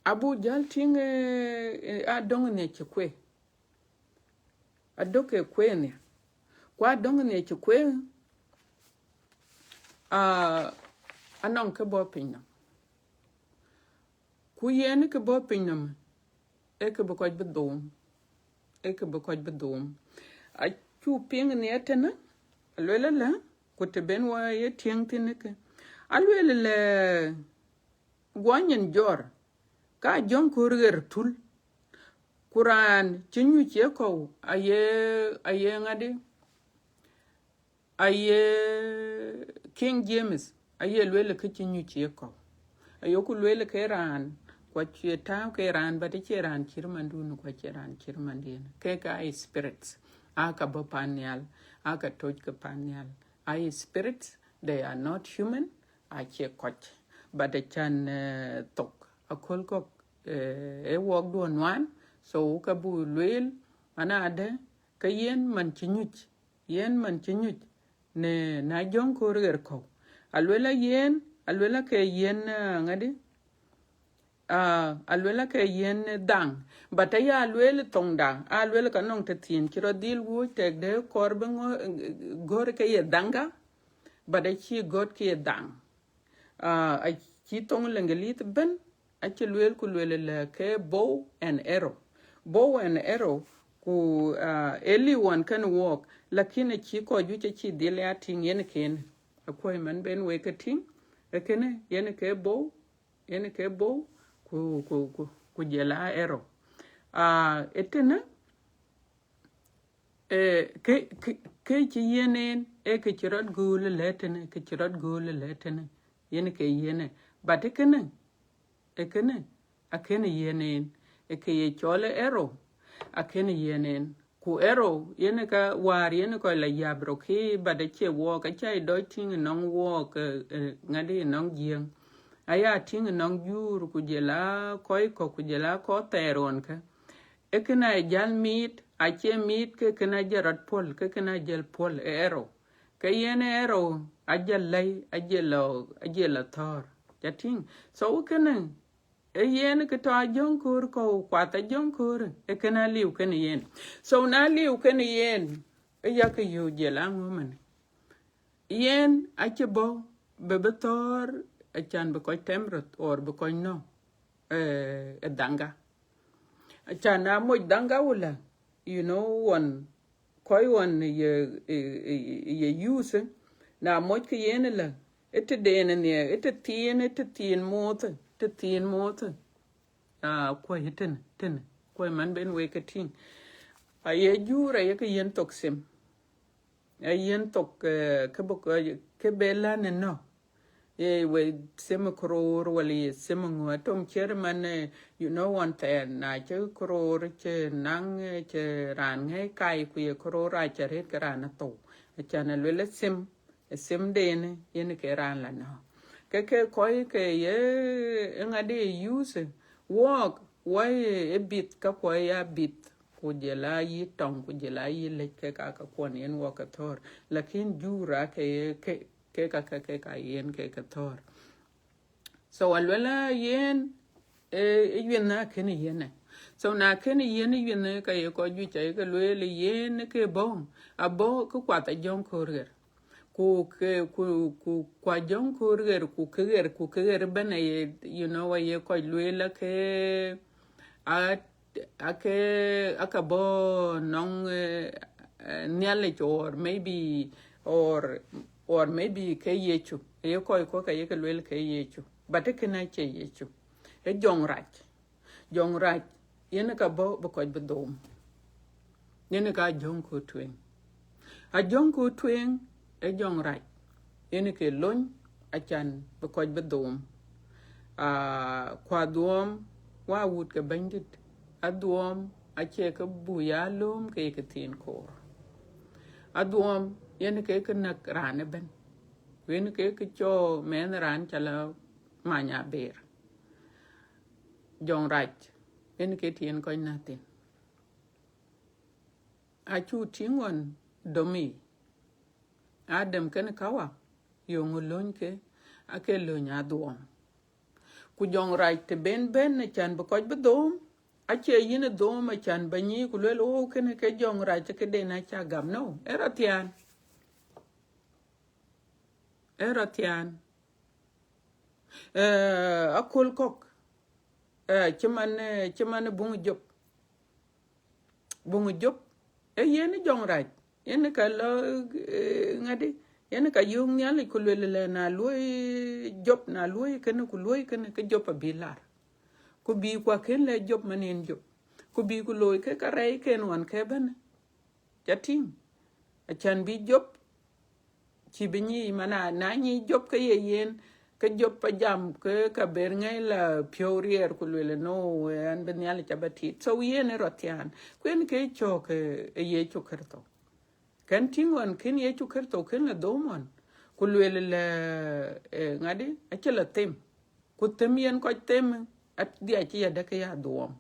Abuk jäl tïŋ, eh, eh, adöŋ nhiac cï kueer. Adöŋ ke kueer nhiac. Ku adöŋ nhiac cï kueer, ah, anɔŋ kë bɔ̈ piny nɔm. Ku yen kë bɔ̈ piny nɔm, ee kë bï kɔc bï dhom, ee kë bï kɔc bï dhom. Acu piŋ në ëtënë, aluel ëlä, ku të ben wɔ ye tiëŋ thïn kë. Aluel ëlä, guɔ nyin jɔr, ka jɔŋ kɔɔr ɣer tul. Ku raan cï nyuc ye kɔ̈u, aye, aye ŋadï, aye King James, aye lueel kë cï nyuc ye kɔ̈u. Ayeku lueel ke raan, ku acie tääu ke raan, but acie raan cït mandun, ku acie raan cït mandiɛn. Ke ka aye spirits, aa ka bɔ̈ pan nhial, aa ka toc ke pan nhial. Aye spirits, they are not human, acie kɔc, but acan, eh, thok aköl kɔ̈k, eh, ë wɔk duɔ̈n nuan, so ka bu lueel, anadë, ke yen man cï nyuc, yen man cï nyuc, në, na jɔŋ köör ɣer kɔ̈u. Aluel a yen, aluel a ke yen, eh, ŋadï, ah, aluel a ke yen dhaŋ, but aya lueel thoŋda, aluel ka nɔŋ të thiin cï rɔt dhil wuɔ̈c tɛk de kɔɔr bï ŋö-, gɔ̈r ke ye dhaŋka, but acï gɔ̈t ke ye dhaŋ. Ah, acï thoŋ Leŋgelith bɛ̈n, acï lueel ku lueel lɛ ke bow and arrow. Bow and arrow, ku, ah, ë liu ɣɔn kën wɔɔk, lakin acï kɔc juëc acï dhil ya tïŋ yen kënë. Akuɔ̈c man ben wek ke tïŋ, ë kënë yen ke bow, yen ke bow, ku, ku, ku, ku jɔl a arrow. Ah, ë tënë, eh, kë, kë, kë cï yen en, ee kë cï rɔt gööl ëlë tënë, kë cï rɔt gööl ëlë tënë, yen ke yen ë. But ë kënë, ë kënë, akënë yen en, ë kë ye cɔl ë arrow, akënë yen en. Ku arrow, yen ka wäär, yen kɔc la yap rɔt kï, but acie wɔɔk, aca dɔc tïŋ ënɔŋ wɔɔk, eh, eh, ŋadï ënɔŋ jiëŋ. Aya tïŋ ënɔŋ juur, ku jɔl a kɔc kɔ̈k, ku jɔl a kɔc thɛɛr ɣɔn kë. Ë kënë a jäl miit, acie miit ke kënë a jäl rɔt puɔ̈l, ke kënë a jäl puɔ̈l ë arrow. Ke yen ë arrow a jäl lɛ̈i, a jäl lɔ, a jäl lɔ thɔ̈ɔ̈r. Ca tïŋ? So kënë, ë yen kë tɔ̈ a jɔŋ köör kɔ̈u, kuath a jɔŋ köör, ë kënë a liu kënë yen. So na liu kënë yen, ë yakë yöök jɔl a ŋö mën. Yen acï bɔ̈ bï bï thɔ̈ɔ̈r, acan bï kɔc tɛm röt, or bï kɔc nɔ̈k, eh, ë dhaŋka. Acan na moc dhaŋka wulä, you know, ɣɔn, kɔc ɣɔn ye, ye, ye use, na moc kë yen ëlä, ë tëden nhiɛɛr, ë tëthiin, ë tëthiin mooth, tëthiin mooth. Ah, kuɔ̈c tënë, tënë, kuɔ̈c man ben wek ke tïŋ. Aye juur, aye ke yen thok them. Ee yen thok, eh, ke bï, ke bï län ënɔ̈. Ye we them ë koroor, wala ye them ë ŋö, atom ciɛ̈t man, eh, you know, ɣɔn thɛɛr, na cï koroor cï naŋ, eh, cï raan ŋɛ̈i kai, ku ye koroor aca rëët ke raan athou. Acan aluel ë them, ë themden, yen ke raan la nɔ̈k. Ke, ke kɔc ke ye, ë ŋadï use, wɔɔk, wɔ ye ë bith, ka kuɔ̈c ya bith, ku jɔl a yï tɔŋ, ku jɔl a yï lec, ke ka ka kuɔn yen wɔ ke thɔ̈ɔ̈r. Lakin juur ake ye ke, ke ka, ke, ke ka yen ke ke thɔ̈ɔ̈r. So aluel a yen, eh, ë yuɛn a kënë yen ë. So na kënë yen ë yuɛn, ka ye kɔc juëc aye ke lueel yen ke bɔ̈, abɔ̈ ke kuath a jɔŋ köör ɣer. Ku ke, ku, ku, ku a jɔŋ köör ɣer, ku ke ɣer, ku ke ɣer ëbɛ̈n aye, you know, aye kɔc lueel ake, a, ake, aka bɔ̈ nɔŋ, eh, eh, Nhialic, or maybe, or, or maybe ke Yecu. Aye kɔc kɔ̈k aye ke lueel ke Yecu. But kënë acie Yecu. Ee jɔŋ rac. Jɔŋ rac, yen ka bɔ̈ bï kɔc bï dhom. Yen ka jɔŋ ku tueŋ. A jɔŋ ku tueŋ, ee jɔŋ rac. Yen ke lony, acan bï kɔc bï dhom. Ah, ku adhuɔm, wa wut ke Bɛ̈nydït, adhuɔm acie ke bu ya lööm ke ye ke thiin koor. Adhuɔm, yen ke ke näk raan ëbɛ̈n. Ku yen ke ke cɔɔk mɛnh raan ca la many aber. Jɔŋ rac, yen ke tï yen kɔc näk thïn. Acu tïŋ ɣɔn dom yic, Adam kenë Kawa, yeŋö löny ke, ake löny adhuɔm. Ku jɔŋ rac të ben bɛ̈n acan bï kɔc bï dhom, acie yïn ë dhom acan ba nyic ku luel, oh, kënë ke jɔŋ rac këden aca gam. No, ee rɔt thiaan. Ee rɔt thiaan. Eh, aköl kɔ̈k, eh, cï man, eh, cï man buŋ Job. Buŋ Job, ee yen jɔŋ rac, yen ka lɔ, eh, ŋadï, yen ka yöök Nhialic ku luel lɛ, na luɔi Job, na luɔi kënë ku luɔi kënë, ke Job abï lar. Ku bï ku akën lɛ̈k Job man yen Job. Ku bï ku looi ke ka rɛɛc ken ɣɔn ke bɛ̈n. Ca tïŋ? Acan bï Job, cï bï nyic, mana, na nyic Job ke ye yen, ke Job pa jam, ke ka ber ŋɛi la piɔ̈u riɛɛr ku luel, no, an bï Nhialic aba tiit. So yen ë rɔt thiaan. Ku yen ke cɔɔk, eh, ë Yecu Kërtho. Kën tïŋ ɣɔn kën Yecu Kërtho kën la dhom ɣɔn, Ku lueel lɛ, eh, ŋadï, acï la them. Ku them yen kɔc them, adhiac cï yadë ke ya dhuɔɔm.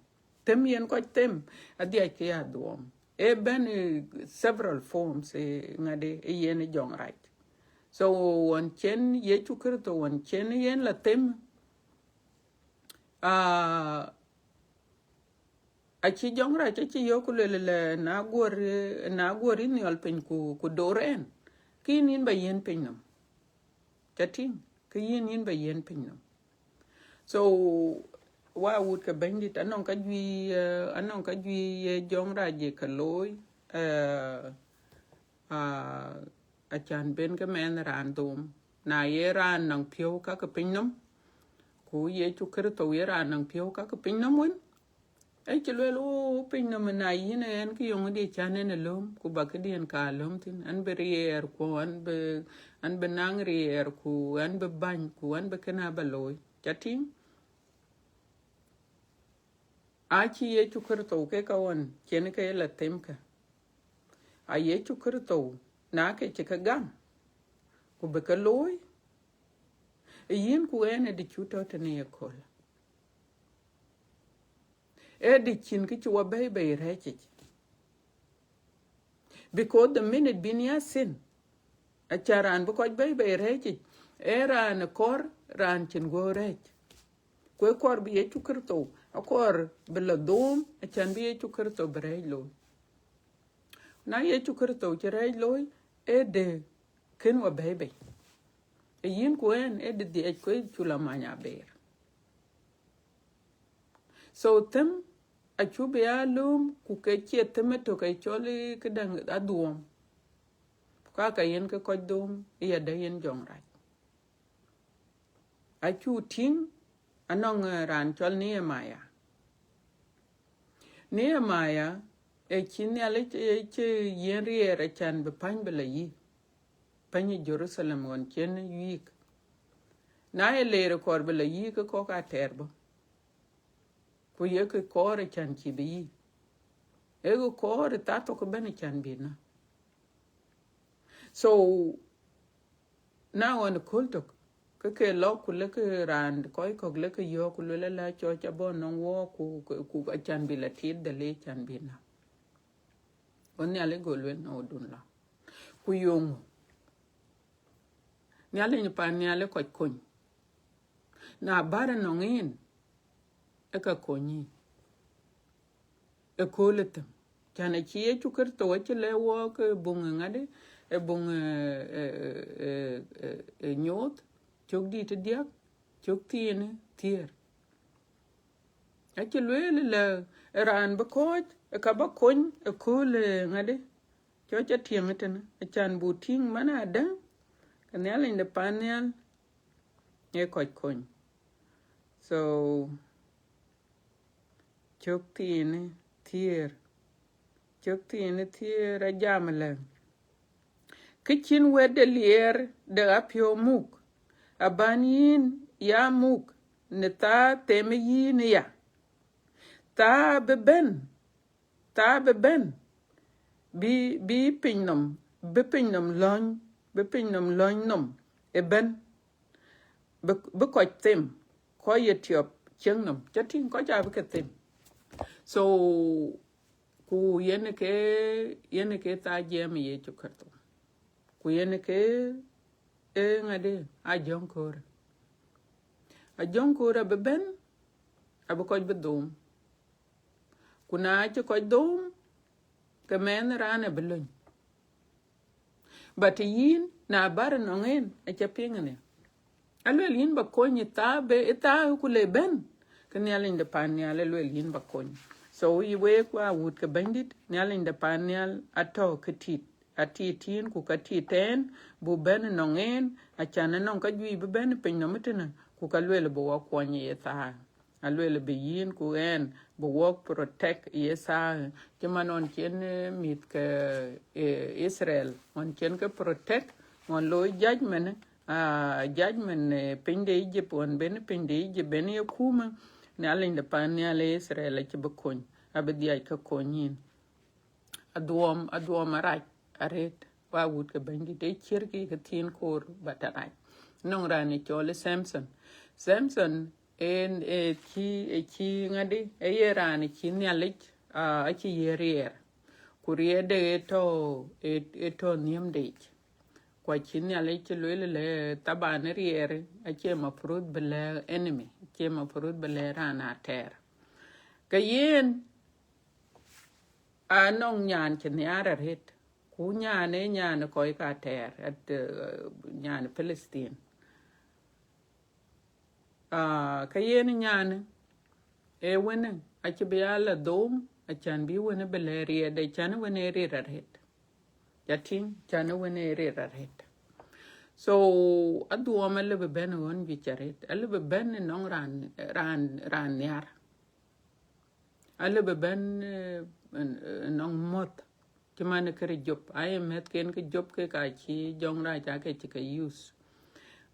Them yen kɔc them, adhiac ke ya dhuɔɔm. E bɛ̈n, eh, several forms, eh, ŋadï, e yen jɔŋrac. So, ɣɔn cen Yecu Kritho, ɣɔn cen yen la them, ah, acï jɔŋrac acï yök ku lueel lɛ, na guɔr, na guɔr yïn nhiɔl piny ku, ku dor ɛn, ke yïn, yïn ba yiɛ̈n piny nɔm. Ca tïŋ, ke yïn, yïn ba yiɛ̈n piny nɔm. So, wa wut ke Bɛ̈nydït, anɔŋ ka juëc, eh, anɔŋ ka juëc, eh, jɔŋrac ye ke looi, eh, ah, acan ben ke mɛnh raan dhom. Na ye raan nɔŋ piɔ̈u ka ke piny nɔm, ku Yecu Kritho ye raan nɔŋ piɔ̈u ka ke piny nɔm wën, e cï lueel, o, piny nɔm, na yïn ë ɛn, ke yöŋ dï can ɛn ë löm, ku ba këdiɛ̈n ka löm thïn. An bï riɛɛr, ku an bï, an bï naŋ riɛɛr, ku an bï bäny, ku an bï kënë aba looi. Ca tïŋ? Acï Yecu Kritho ke ka ɣɔn cen ke la themkë. A Yecu Kritho, na ke cï ke gam, ku bï ke looi, e yïn ku ɛn ë dï cu tɔ̈ tënë ye kööl. E dï cïn kë cï wa bɛ̈i bei rɛ̈ɛ̈cic. Because the minute bïn ya thin, aca raan bï kɔc bɛ̈i bei rɛ̈ɛ̈cic, e raan ë kɔɔr raan cïn guɔ̈p rɛ̈ɛ̈c. Ku ë kɔɔr bï Yecu Kritho, akɔɔr bï la dhom, acan bï Yecu Kritho bï rɛ̈ɛ̈c looi. Na Yecu Kritho cï rɛ̈ɛ̈c looi, e dï kën wa bɛ̈i bei. E yïn ku ɛn, e dï dhiɛc ku e cu la many aber. So them, acu bï ya lööm, ku ke cie them ëtök ë cɔl ë këdäŋ adhuɔɔm. Ku ka ka yen ke kɔc dhom, ë yadë yen jɔŋrac. Acu tïŋ, anɔŋ, eh, raan cɔl Nehemia. Nehemia, e cï Nhialic, e cï yiɛ̈n riɛɛr acan bï päny bï la yï. Päny ë Jeruthalem ɣɔn cen wïïk. Na ye leer ë kɔɔr bï la yï, ke kɔ̈k atɛɛr bɔ̈. Ku ye kë kɔɔr acan cï bï yï. E kë kɔɔr ë thaa thok ëbɛ̈n acan bï na. So, na ɣɔn ë kööl tök, ke ke lɔ ku lekë raan kɔc kɔ̈k lekë yɔ̈ɔ̈k ku luel, ala cɔc abɔ̈ nɔŋ wɔ ku, ku, ku acan bï la tiit dhël ë can bï na. Go Nhialic go luel, na wodun la. Ku yöŋ. Nhialic pan nhial ë kɔc kony. Na bär ënɔŋ en, ë ka kony yïn. Ë kööl ë them. Can acï Yecu Kritho acï lɛ̈k wɔ ke buŋ ë ŋadï, ë buŋ, ë, ë, ë, ë, ë Nyooth, cök dït ë diäk, cök thiin ë thiëër. Acï lueel lɛ, ë raan bï kɔ̈ɔ̈c, ë ka ba kony, ë kööl ë ŋadï, cɔc ca tiɛŋ ëtënë, acan bu tïŋ man adäŋ, ke Nhialic de pan nhial, ë kɔc kony. So, cök thiin ë thiëër, cök thiin ë thiëër ajam lɛ. Kë cïn wɛ̈t de liɛɛr de apiɔ̈u muk, abän yïn ya muk në thaa them yïn ya. Thaa bï bɛ̈n, thaa bï bɛ̈n, bï, bï piny nɔm, bï piny nɔm lɔ̈ny, bï piny nɔm lɔ̈ny nɔm ëbɛ̈n. Bï, bï kɔc them, kɔc ye tiɔp cieŋ nɔm, ca tïŋ kɔc abï ke them. So, ku yen ke, yen ke thaa jiɛɛm ë Yecu Kritho. Ku yen ke, e ŋadï, ajɔŋ köör. Ajɔŋ köör abï bɛ̈n, abï kɔc bï dhom. Ku na cï kɔc dhom, ke mɛnh raan abï lony. But yïn, na bär ënɔŋ en, aca piŋ ënë. Aluel yïn ba kony ë thaa be, ë thaa ku le bɛ̈n, ke Nhialic de pan nhial aluel yïn ba kony. So yï week wa wut ke Bɛ̈nydït, Nhialic de pan nhial atɔ̈ ke tit, atit yïn ku ka tit ɛn, bu bɛ̈n ënɔŋ en, acan ënɔŋ ka juëc bï bɛ̈n piny nɔm ëtënë, ku ka luel bï wa kuɔny ë thaa. Aluel bï yïn ku ɛn, bï wɔk protect ye thaa, cï man ɣɔn cen, eh, mïth ke, eh, Israel, ɣɔn cen ke protect, ɣɔn looi judgment, ah, judgment, eh, piny de Egypt, ɣɔn ben piny de Egypt ben ye kumë, Nhialic de pan nhial ë Israel acï bï kony, abï dhiac ke kony yïn. Adhuɔm, adhuɔm arac arëët, Wa wut ke Bɛ̈nydït, ë ciɛ̈r ke ke thiin koor ba tɛ̈ rac. Nɔŋ raan ë cɔl Samson. Samson en ë cï, ë cï ŋadï, ë ye raan cï Nhialic, ah, acï ye riɛɛr. Ku riɛɛrde ë tɔ̈, ë, ë tɔ̈ nhiëmde yic. Ku acï Nhialic cï lueel lë, taban riɛɛr acie mafrud bï lɛ̈k enemy, acie mafrud bï lɛ̈k raan atɛɛr. Ke yen, anɔŋ nyan cï nhiaar arët. Ku nyan ë nyan kɔc ka tɛɛr, at, eh, nyan Philistine. Ah, ke yen nyan ë wënë, acï bï ya la dhom, acan bï wënë bï lɛ̈k riɛɛrde, can wënë rir arët. Ya tïŋ, can wënë rir arët. So, adhuɔm alëu bï bɛ̈n ɣɔn juëc arët, alëu bï bɛ̈n nɔŋ raan, raan, raan nhiar. Alëu bï bɛ̈n, eh, nɔŋ mɔ̈th. Cï man kërë Job, aye mɛ̈thken ke Job ke ka cï jɔŋrac ake cï ke use.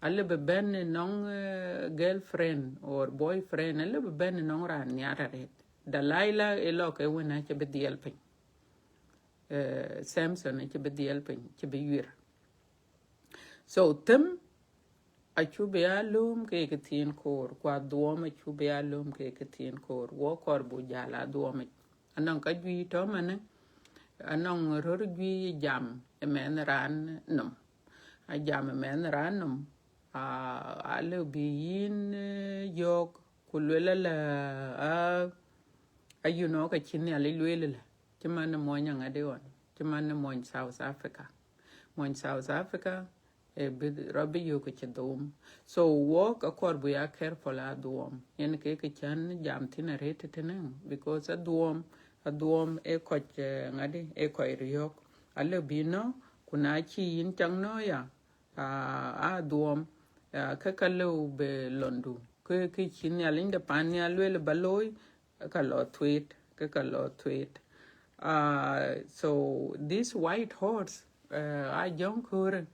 Alëu bï bɛ̈n nɔŋ, eh, girlfriend or boyfriend, alëu bï bɛ̈n nɔŋ raan nhiar arët. Delilah ë lɔ ke wën acï bï dhiɛl piny. Eh, Samson acï bï dhiɛl piny, cï bï yuir. So, them acuk bï ya lööm ke ke thiin koor, ku adhuɔm acuk bï ya lööm ke ke thiin koor, wɔ kɔɔr buk jäl adhuɔm yic. Anɔŋ ka juëc tɔ̈ manë, anɔŋ röör juëc jam ë mɛnh raan nɔm. Ajam ë mɛnh raan nɔm, ah, alëu bï yïn, eh, yɔ̈ɔ̈k, ku lueel ala, ah, ah, you know, ka cï Nhialic lueel lë, cï man ë mony aŋadï ɣɔn, cï man ë mony South Africa. Mony South Africa, eh, bï, rɔt bï yök ke cï dhom. So, wɔk akɔɔr bï ya careful adhuɔm. Yen ke ke can jam thïn arët tëtënë, because adhuɔm, adhuɔm ë kɔc, eh, ŋadï, ë kɔc riɔ̈ɔ̈k. Alëu bï nɔ̈k, ku na cï yïn cak nɔ̈k ya, ah, adhuɔm, ah, ke ka lëu bï lɔndu. Ke, ke cï Nhialic de pan nhial lueel ba looi, ka lɔ thueet, ke ka lɔ thueet. Ah, so this white horse, eh, a jɔŋ köör,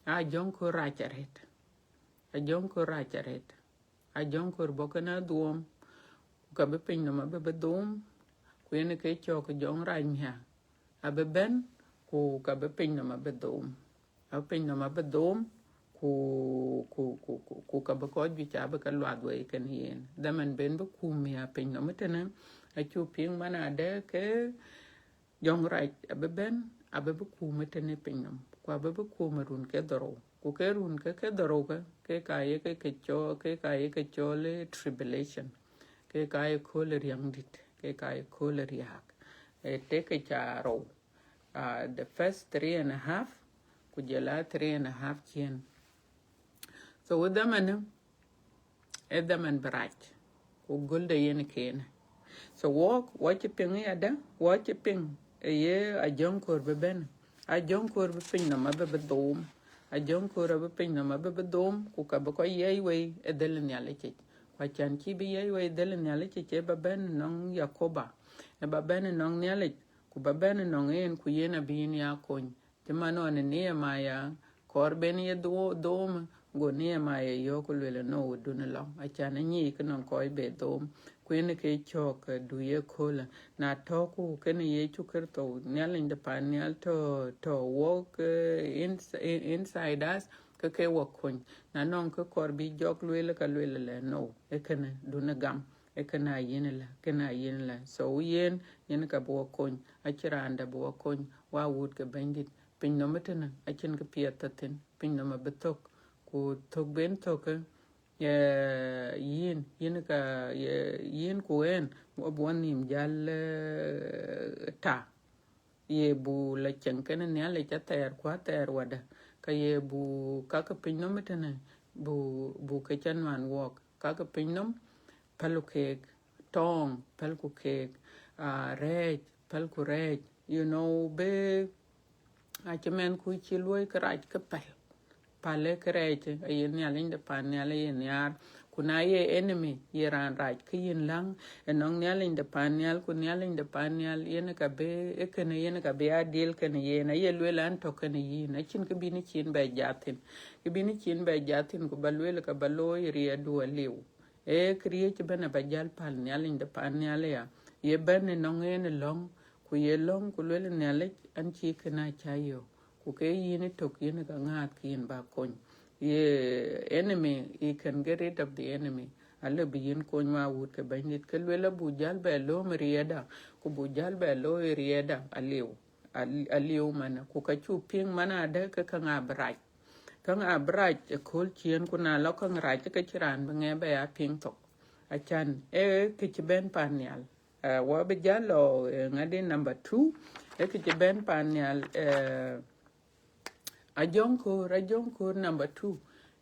a jɔŋ köör rac arët. A jɔŋ köör rac arët. A jɔŋ köör bɔ̈ kenë adhuɔm, ku ka bï piny nɔm abï bï dhom, ku yen ke cɔk jɔŋrac miäk. Abï bɛ̈n, ku ka bï piny nɔm abï dhom. Abï piny nɔm abï dhom, ku, ku, ku, ku, ku ka bï kɔc juëc abï ke luath wei kenë yen. Dhaman ben bï kum ya piny nɔm tënë, acuk piŋ man adë ke jɔŋrac abï bɛ̈n, abï bï kum tënë piny nɔm. Ku abï bï kum run ke dhorou. Ku ke run ke, ke dhorou ke, ke ka ye ke, ke cɔl, ke ka ye ke cɔl, eh, tribulation. Ke ka ye kööl riäŋdït, ke ka ye kööl riääk. Eh, tek ke ca rou. Ah, the first three and a half, ku jɔl a three and a half ciëën. So, wë dhaman, ë dhaman bï rac, ku gölde yen kenë. So, wɔk, wɔ cï piŋ yadë, wɔ cï piŋ, ë ye a jɔŋ köör bï bɛ̈n. A jɔŋ köör bï piny nɔm abï bï dhom. A jɔŋ köör abï piny nɔm abï bï dhom, ku ka bï kɔc yiɛc wei ë dhël Nhialic yic. Ku acan cï bï yiɛc wei dhël Nhialic yic, ë ba bɛ̈n nɔŋ Yakoba. Ë ba bɛ̈n nɔŋ Nhialic, ku ba bɛ̈n nɔŋ yen, ku yen abï yïn ya kony. Cï man ɣɔn ë Nehemia, kɔɔr ben ye dho-, dhom, go Nehemia yɔ̈ɔ̈k ku lueel, no, dun ë lɔ. Acan ë nyic kë nɔŋ kɔc bï dhom, ku yen ke cɔk, eh, du ye köölë. Na tɔ̈ ku kenë Yecu Kërtho, Nhialic de pan nhial tɔ̈, tɔ̈ wɔk, eh, ins-, in-, inside us, ke ke wɔ kony. Na nɔŋ kë kɔɔr bï jɔk lueel, ka lueel lɛ, no, ee kënë, dun ë gam. Ee kënë a yen ëlä, kënë a yen ëlä. So yen, yen ka bï wɔ kony, acïn raan dɛ̈ bï wɔ kony, wa wut ke Bɛ̈nydït. Piny nɔm ëtënë, acïn kë piɛth tɔ̈ thïn, piny nɔm abï thök, ku thök ben thökë, eh, yïn, yïn ka, ye, yïn ku ɣɛn, wɔ bï wɔ nhïïm jäl, eh, ta. Ye buk la cieŋ kenë Nhialic athɛɛr ku athɛɛr wadä, ka ye buk ka ke piny nɔm ëtënë, buk, buk ke cä nuan wɔɔk. Ka ke piny nɔm, päl ku keek, tɔɔŋ, päl ku keek, ah, rɛɛc, päl ku rɛɛc, you know, bï, acï mɛnhkui cï luɔ̈i kërac ke päl. Päl ë kërɛɛc, aye Nhialic de pan nhial aye nhiaar. Ku na ye enemy, ye raan rac, ke yïn läŋ ënɔŋ Nhialic de pan nhial, ku Nhialic de pan nhial, yen ka bï, ë kënë yen ka bï a deal kenë yen, aye lueel an, tɔ̈ kenë yïn, acïn kë bïn cin bɛ jat thïn. Kë bïn cin bɛ jat thïn, ku ba lueel ka ba looi riɛɛtdu aliu. Ee këriëëc ëbɛ̈n aba jäl päl Nhialic de pan nhial aya, ye bɛ̈n ënɔŋ en ë lɔ̈ŋ, ku ye lɔ̈ŋ, ku lueel Nhialic an, cï kënë acä yök. Ku ke yïn ë tök, yïn ë ka ŋääth ke yïn ba kony. Ye enemy, he can get rid of the enemy. Alë bï yïn kony wa wut ke Bɛ̈nydït, ke luel abuk jäl bɛ lööm riɛɛtda, ku buk jäl bɛ looi riɛɛtda aliu. Al-, aliu manë, ku ka cuk piŋ man adë ke käŋ abï rac. Käŋ abï rac ëkööl ciëën, ku na lɔ käŋ rac, ke cïn raan bï ŋɛk bɛ ya piŋ thok. Acan, ee kë cï bɛ̈n pan nhial. Eh, wɔ bï jäl lɔ, eh, ŋadï number two, ee kë cï bɛ̈n pan nhial, eh, Ajɔŋ Koor, Ajɔŋ Koor number two.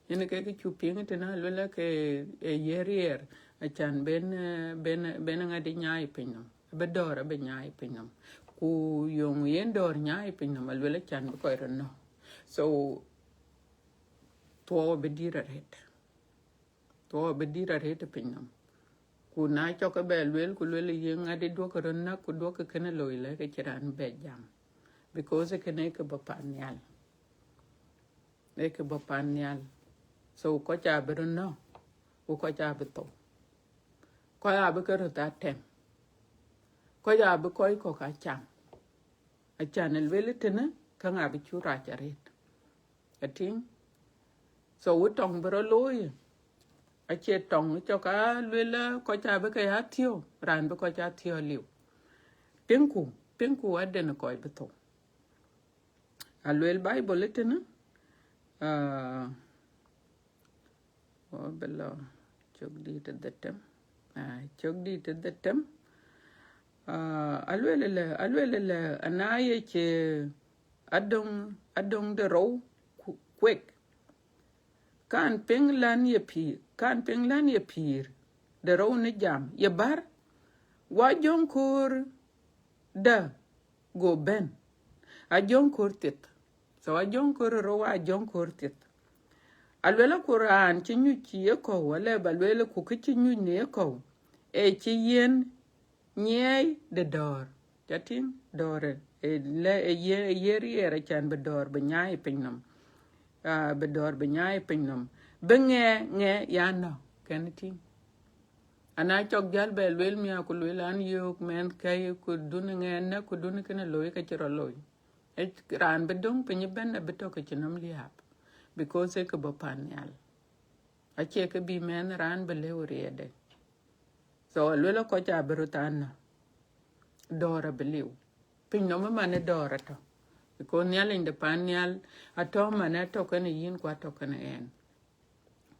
Yen ke kë cuk piŋ tënë, aluel ke, eh, ye riɛɛr, acan ben, eh, ben, ben ŋadï nyaai piny nɔm. Abï dɔ̈ɔ̈r abï nyaai piny nɔm. Ku yöŋ yen dɔ̈ɔ̈r nyaai piny nɔm, aluel acan bï kɔc röt nɔ̈k. So, thuɔɔu abï dït arëët. Thuɔɔu abï dït arëët ë piny nɔm. Ku na cɔk ke bɛ lueel, ku lueel ye ŋadï duɔ̈kkë röt näk, ku duɔ̈kkë kënë looi, lɛ̈k ke cïn raan bɛ jam. Because kënë ke bɔ̈ pan nhial. Ee ke bɔ̈ pan nhial. So kɔc abï röt nɔ̈k, ku kɔc abï thou. Kɔc abï ke röt atɛm. Kɔc abï kɔc kɔ̈k acam. Acan ë lueel tënë, käŋ abï cuk rac arëët. Atïŋ. So wë tɔŋ bï rɔt looi, acie tɔŋ cɔk aa luel, eh, kɔc abï ke ya thiɔ̈k, raan bï kɔc aa thiɔ̈k liu. Piŋku, piŋku aden kɔc bï thou. Aluel Bible tënë, ah, wɔ bï lɔ cök dït ë dhetem. Ah, cök dït ë dhetem. Ah, aluel ëlë, aluel ëlë, ana ye cï adöŋ, adöŋ de rou ku-, kuek. Kan piŋ län ye pïïr, kan piŋ län ye pïïr de rou në jam, ye bär, wa Ajɔŋ Koor dä go bɛ̈n. Ajɔŋ Koor thieth. So Ajɔŋ Koor rou, Ajɔŋ Koor thieth. Aluel ku raan cï nyuc cï ye kɔ̈u, alë ba luel ku kë cï nyuc në ye kɔ̈u, ee cï yen nyiɛɛi de dɔ̈ɔ̈r. Ca tïŋ, dɔ̈ɔ̈r ë, ë lɛ, ë ye, ë ye riɛɛr acan bï dɔ̈ɔ̈r bï nyaai piny nɔm. Ah, bï dɔ̈ɔ̈r bï nyaai piny nɔm. Bï ŋɛk, ŋɛk ya nɔ̈k, kën tïŋ. Ana cɔk jäl bɛ luel miäk ku luel an yöök mɛnhkäi ku dun ŋɛk näk ku dun kënë looi, ke cï rɔt looi. Ë raan bï döŋ piny ëbɛ̈n abï tɔ̈ ke cï nɔm liääp. Because ee ke bɔ̈ pan nhial. Acie kë bï mɛnh raan bï lëu riɛɛtde. So aluel kɔc abï röt anɔ̈k. Dɔ̈ɔ̈r abï liu. Piny nɔm ëmanë dɔ̈ɔ̈r atɔ̈. Because Nhialic de pan nhial atɔ̈ manë, atɔ̈ kënë yïn ku atɔ̈ kënë ɣɛn.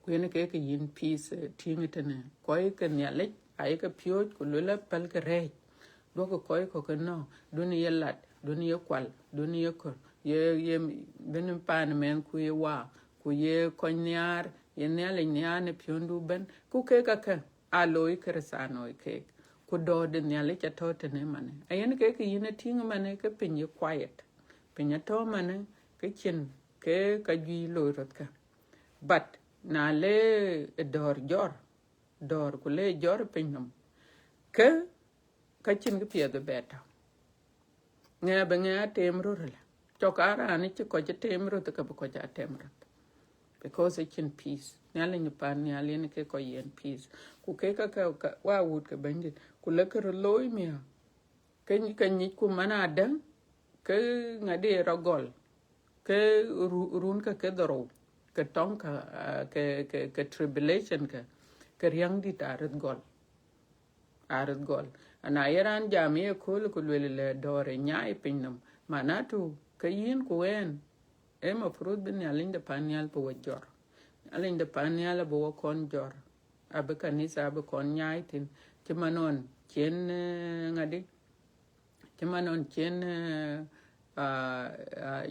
Ku yen ke ke yïn peace, eh, tïŋ tënë. Kɔc ke Nhialic ayeke piööc ku luel apɛlkï rɛ̈ɛ̈c. Duɔ̈kkë kɔc kɔ̈k ke nɔ̈k, dun ye lat, dun ye kual, dun ye kör, ye, ye bɛ̈n paan mɛnhku ye wa, ku ye kɔc nhiaar, ye Nhialic nhiaar në piɔ̈ndu ëbɛ̈n, ku kek akë aa looi Kërëthänooi keek. Ku dɔ̈ɔ̈r de Nhialic atɔ̈ tënë manë. Ayen kek yïn atïŋ manë ke piny ye quiet. Piny atɔ̈ manë ke cïn ke ka juëc looi röt kë. But na le ë dɔ̈ɔ̈r jɔr, dɔ̈ɔ̈r ku le jɔr piny nɔm, ke ka cïn kë piɛth bï bɛ tɔ̈. Ŋɛk bï ŋɛk atem röt ëlë. Cɔk aa raan cï kɔc tem röt, ke bï kɔc aa tem röt. Because acïn peace. Nhialic në pan nhial yen ke kɔc yen peace. Ku kek ka, ka, ka wa wut ke Bɛ̈nydït. Ku lëkkë röt looi miäk. Ke, ke nyic ku man adäŋ, ke ŋadï rɔt gɔl. Ke ru-, run ke ke dhorou. Ke tɔŋ ka, ah, ke, ke, ke tribulation ke, ke riäŋdït aa röt gɔl. Aa röt gɔl. Ana ye raan jam ye kööl ku luel lɛ dɔ̈ɔ̈r ë nyaai piny nɔm. Manatu, ke yïn ku ɣɛn, ë mafrut bï Nhialic de pan nhial bï wɔ jɔr. Nhialic de pan nhial abï wɔ kɔn jɔr. Abï kanitha abï kɔn nyaai thïn. Cï man ɣɔn cien, eh, ŋadï. Cï man ɣɔn cien, eh, ah, ah,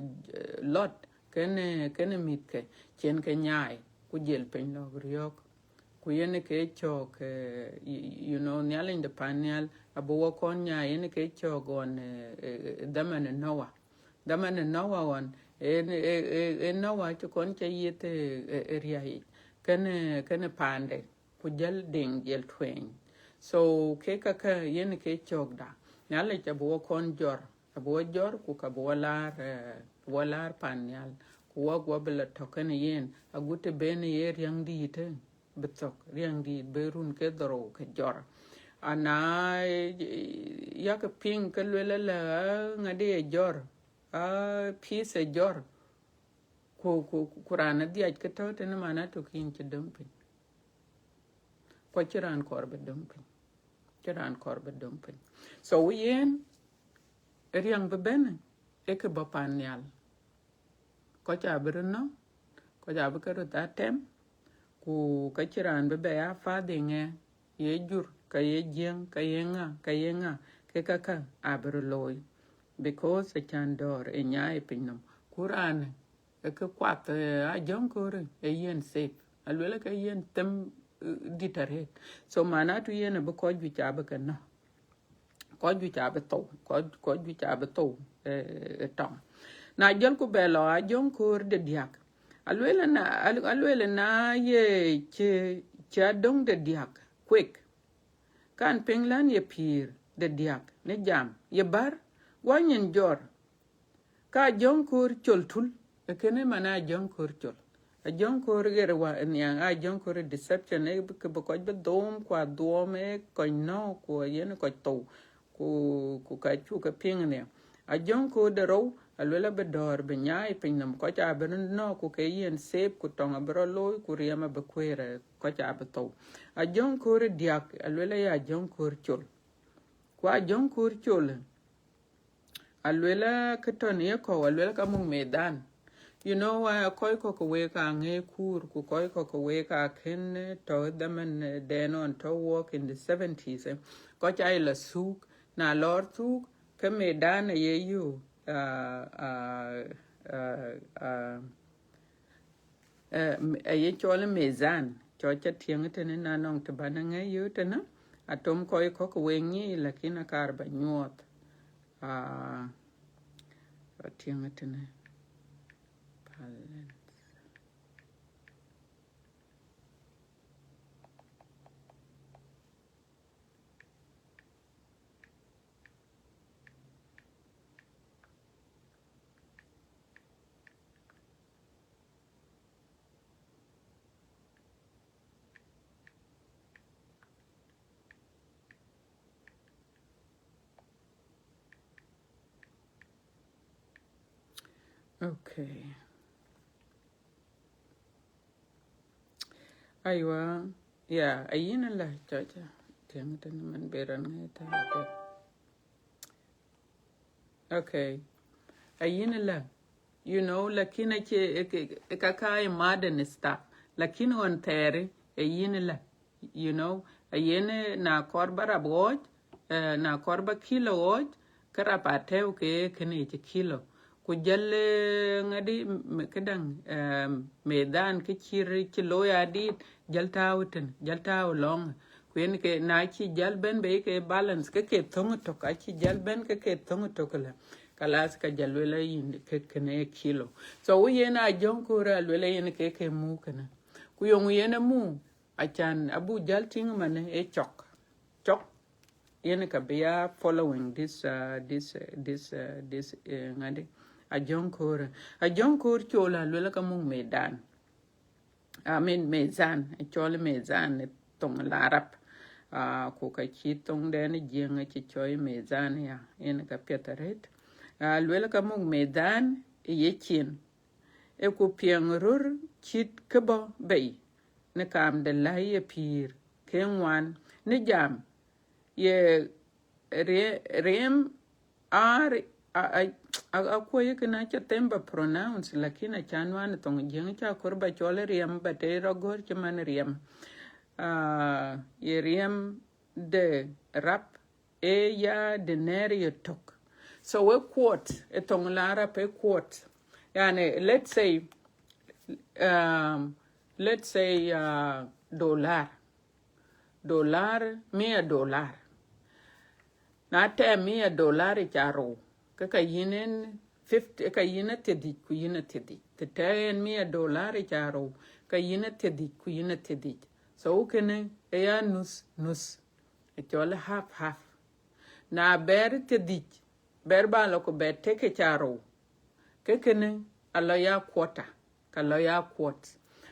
Lot, kenë, kenë mïthke, cien ke nyaai, ku jël piny lɔ̈k riɔ̈ɔ̈k. Ku yen ke cɔ̈k, eh, y-, you know, Nhialic de pan nhial, abï wɔ kɔn nyaai, yen ke cɔ̈k ɣɔn, eh, eh, dhaman ë Noa. Dhaman ë Noa ɣɔn, ë, ë, ë, ë Noa cï kɔn cä yeth, eh, eh, eh, riäi, kenë, kenë paande. Ku jäl deŋ jël tueeny. So, kek kakë yen ke cökda. Nhialic abï wɔ kɔn jɔr, abï wɔ jɔr, ku ka bï wɔ laar, eh, wɔ laar pan nhial. Ku wɔ guɔ bï lɔ tɔ̈ kenë yen, agut të ben ye riäŋdïït, eh, bï thök, riäŋdïït bï run ke dhorou ke jɔr. Ana, eh, yak piŋ ke luel ëlë, eh, ŋadï ye jɔr. a piece ë jɔr, ku, ku, ku raan adhiac ke tɔ̈ tënë, man atök yïn cï döŋ piny. Ku acïn raan kɔɔr bï döŋ piny. Cïn raan kɔɔr bï döŋ piny. So yen, riɛŋ bï bɛ̈n, ee kë bɔ̈ pan nhial. Kɔc abï röt nɔ̈k, kɔc abï ke röt atɛm, ku ka cïn raan bï bɛ ya fadhi ŋɛ, ye jur, ka ye jiëŋ, ka ye ŋa, ka ye ŋa, ke käkkä abï röt looi. Because acän dɔ̈ɔ̈r ë nyaai ë piny nɔm. Ku raan ë ke kuath, eh, Ajɔŋ Koor ë yen safe. Aluel ke yen them, eh, dït arëët. So man atök yen abï kɔc juëc abï ke nɔ̈k. Kɔc juëc abï thou, kɔc, kɔc juëc abï thou, eh, ë tɔŋ. Na jɔl ku bɛ lɔ Ajɔŋ Koor de diäk. Aluel na, al-, aluel na ye cï, cï adöŋ de diäk kuek. Kan piŋ län ye pïïr de diäk në jam, ye bär, guɔ nyin jɔr. Ka Ajɔŋ Koor col tul, ee kënë man Ajɔŋ Koor col. Ajɔŋ Koor ɣer wa nhiaŋ, Ajɔŋ Koor deception, ee bï, kë bï kɔc bï dhom, ku adhuɔm, ee kɔc nɔ̈k, ku yen kɔc thou, ku, ku ka cuk ke piŋ nhiaŋ. Ajɔŋ Koor de rou, aluel abï dɔ̈ɔ̈r bï nyaai piny nɔm, kɔc abï röt nɔ̈k, ku ke yen safe, ku tɔŋ abï rɔt looi, ku riɛm abï kuëër, kɔc abï thou. Ajɔŋ Koor diäk, aluel aya Ajɔŋ Koor col. Ku Ajɔŋ Koor col, aluel ke tɔ̈ në ye kɔ̈u, aluel ka muk medan. You know, uh, kɔc kɔ̈k ke wek aa ŋɛk kuur, ku kɔc kɔ̈k ke wek aa kën, eh, tɔ̈ dhaman, eh, dɛn ɣɔn tɔ̈ wɔk in the seventies, eh. Kɔc aa lɔ thuuk, na lɔɔr thuuk, ke medan aye yök, ah, ah, ah, ah, eh, m-, aye cɔl mizan, cɔk ca tiɛŋ tënë, na nɔŋ të bän aŋɛk yök tënë, atom kɔc kɔ̈k ke wek ŋic, lakin akaar ba nyuɔɔth. Ah, ca tiɛŋ tënë. Balance. Okay. Aywa, yeah, ayïn la, cɔk ca tiɛŋ tënë, man bï rɔt ŋɛk tɛ̈. Okay. Ayïn la, you know, lakin acie, e, e, e ka ka e modern stuff. Lakin ɣɔn thɛɛr, ayïn la, you know, ayen, eh, na kɔɔr ba rap ɣɔɔc, eh, na kɔɔr ba kilo ɣɔɔc, ke rap atɛ̈ɛ̈u ke kënë cï kilo. Ku jäl, eh, ŋadï, m-, këdäŋ, eh, medan kë cï rë-, cï looi adït, jäl tääu tën, jäl tääu lɔŋ. Ku yen ke, na cï jäl bɛ̈n bei ke balance, ke ke thöŋ tök, acï jäl bɛ̈n ke ke thöŋ tök la. Kalas, ka jäl luel a yïn ke kënë kilo. So, wë yen Ajɔŋ Koor aluel a yen ke ke muk kënë. Ku yöŋ yen a muk, acan abuk jäl tïŋ manë, ee cɔk. Cɔk. Yen ka bï ya following this, uh, this, uh, this, uh, this, uh, ŋadï. Ajɔŋ Koor. Ajɔŋ Koor col aluel ka muk medan. I mean, mizan, acɔl mizan në thoŋ Larab. Ah, ku ka cï thoŋden Jiëŋ acï cɔl mizan ya, yen ka piɛth arëët. Ah, luel ka muk medan ë yecin. Ee ku piɛŋ röl cït kë bɔ̈ bei, në kaam de läi ye pïïr ke ŋuan, në jam, ye rie-, riem, a, a, a, a, akuɔ̈c kënë aca them ba pronounce, lakin aca nuan thoŋ Jiëŋ, ca kɔɔr ba cɔl riem, ba tɛ̈ rɔt gɔ̈ɔ̈r cï man riem. Ah, ye riem de rap, ee ya denarius tök. So, we quote, ë thoŋ Larab, e quote. Yani, let's say, um, let's say, uh, dollar. Dollar, mia dollar. Na tɛm mia dollar ë ca rou, ke ka yïn en fifty, ka yïn athiërdhïc, ku yïn athiërdhïc. Të tɛm en mia dollar ë ca rou, ka yïn athiërdhïc, ku yïn athiërdhïc. So, kënë, e ya nus, nus. Acɔl half, half. Na bɛɛr thiërdhïc, bɛɛr ba lɔ ku bɛɛr tek ë ca rou, ke kënë alɔ ya quarter, ka lɔ ya quart.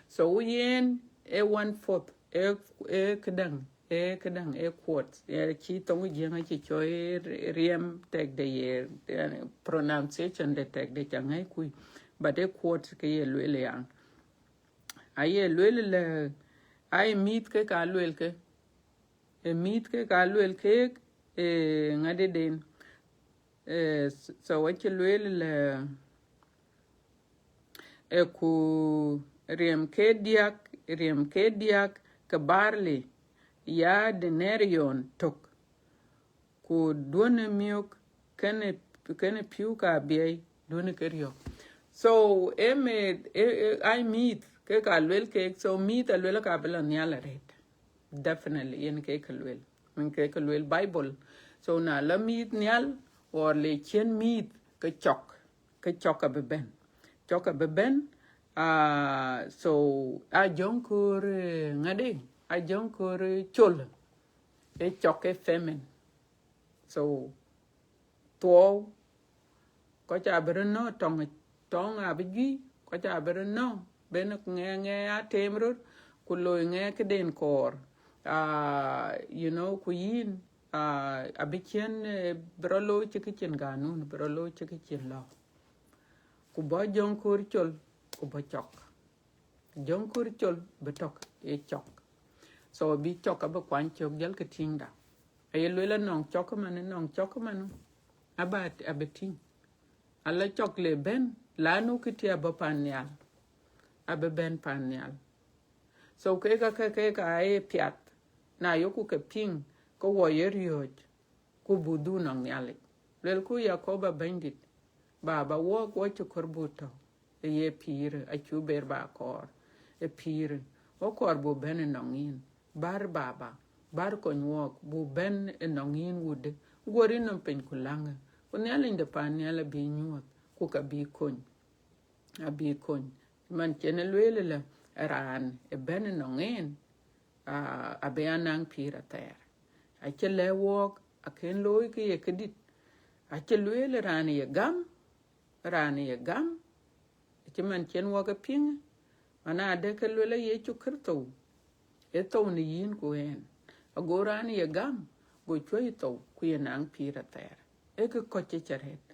So, wë yen e one fourth, e, e këdäŋ, Ee këdäŋ, ee quote. Ee cï thoŋ Jiëŋ acï cɔl ee riɛm tɛkde ye, yani, pronunciation de tɛkde ca ŋäc kuc. But ee quote ke ye lueel ya. Aye lueel lɛ, aye mïth ke ka lueel ke. Ee mïth ke ka lueel keek, ee ŋadï den. Ee, so acï lueel lɛ, ee ku riɛm ke diäk, riɛm ke diäk ke barley, ya denarion tök, ku duɔ̈në miök kenë, kenë piu ka biɛi, duɔ̈në ke riɔ̈k. So, em, ee, ee, ee, ai mïth, ke ka lueel keek, so mïth alueel ka bï lɔ nhial arëët. Definitely, yen ke ke lueel. Yen ke ke lueel Bible. So, na lɔ mïth nhial, or le cien mïth, ke cɔk, ke cɔk abï bɛ̈n. Cɔk abï bɛ̈n, ah, so, a jɔŋ köör, eh, ŋadï, a jɔŋ köör, eh, col, ee cɔk ee feminine. So, thuɔɔu, kɔc abï röt nɔ̈k tɔŋ, tɔŋ abï juëc, kɔc abï röt nɔ̈k, ben ŋɛk, ŋɛk a tem röt, ku loi ŋɛk këden kɔɔr. Ah, you know, ku yïn, ah, abï ciɛ̈n, eh, bï rɔt looi cï kë cïn ganun, bï rɔt looi cï kë cïn lɔ. Ku bɔ̈ jɔŋ köör col, ku bɔ̈ cɔk. Jɔŋ köör col bï tök ë cɔk. So bï cɔk abï kuany cök jɔl ke tïŋda. Aye lueel anɔŋ cɔk ëmën, anɔŋ cɔk ëmën. Aba, abï tïŋ. Ala cɔk le bɛ̈n, lanu kë tï abɔ̈ pan nhial. Abï bɛ̈n pan nhial. So ke ka, ke, ke ka aye piath. Na yoku ke piŋ, ke wɔ ye riɔ̈ɔ̈c, ku buk dhuk nɔŋ Nhialic. Luelku Yakoba Bɛ̈nydït, Baba, wɔk wɔ cï kɔɔr buk tɔ̈ ë ye pïïrë, acuk ber ba kɔɔr ë pïïrë. Wɔ kɔɔr buk bɛ̈n ënɔŋ yïn, bär Baba, bär kony wɔk buk bɛ̈n ënɔŋ yïn wudë, guɔ̈r yïnɔm piny ku läŋë. Ku Nhialic de pan nhial abï nyuɔ̈th, ku ka bï kony, abï kony. Man cïn ë lueel ëlë, raan ë bɛ̈n ënɔŋ en, ah, abï a naŋ pïïr athɛɛr. Acï lɛ̈k wɔɔk, akën looi kë ye këdït. Acï lueel raan ye gam, raan ye gam, acï man cïn wɔk ë piŋ, man adë ke lueel a Yecu Kërtho, ë thou në yïn ku ɛn. Ago raan ye gam, go cuɔ̈c thou, ku ye naŋ pïïr athɛɛr. Ee kë kɔc cï cä rɛ̈t.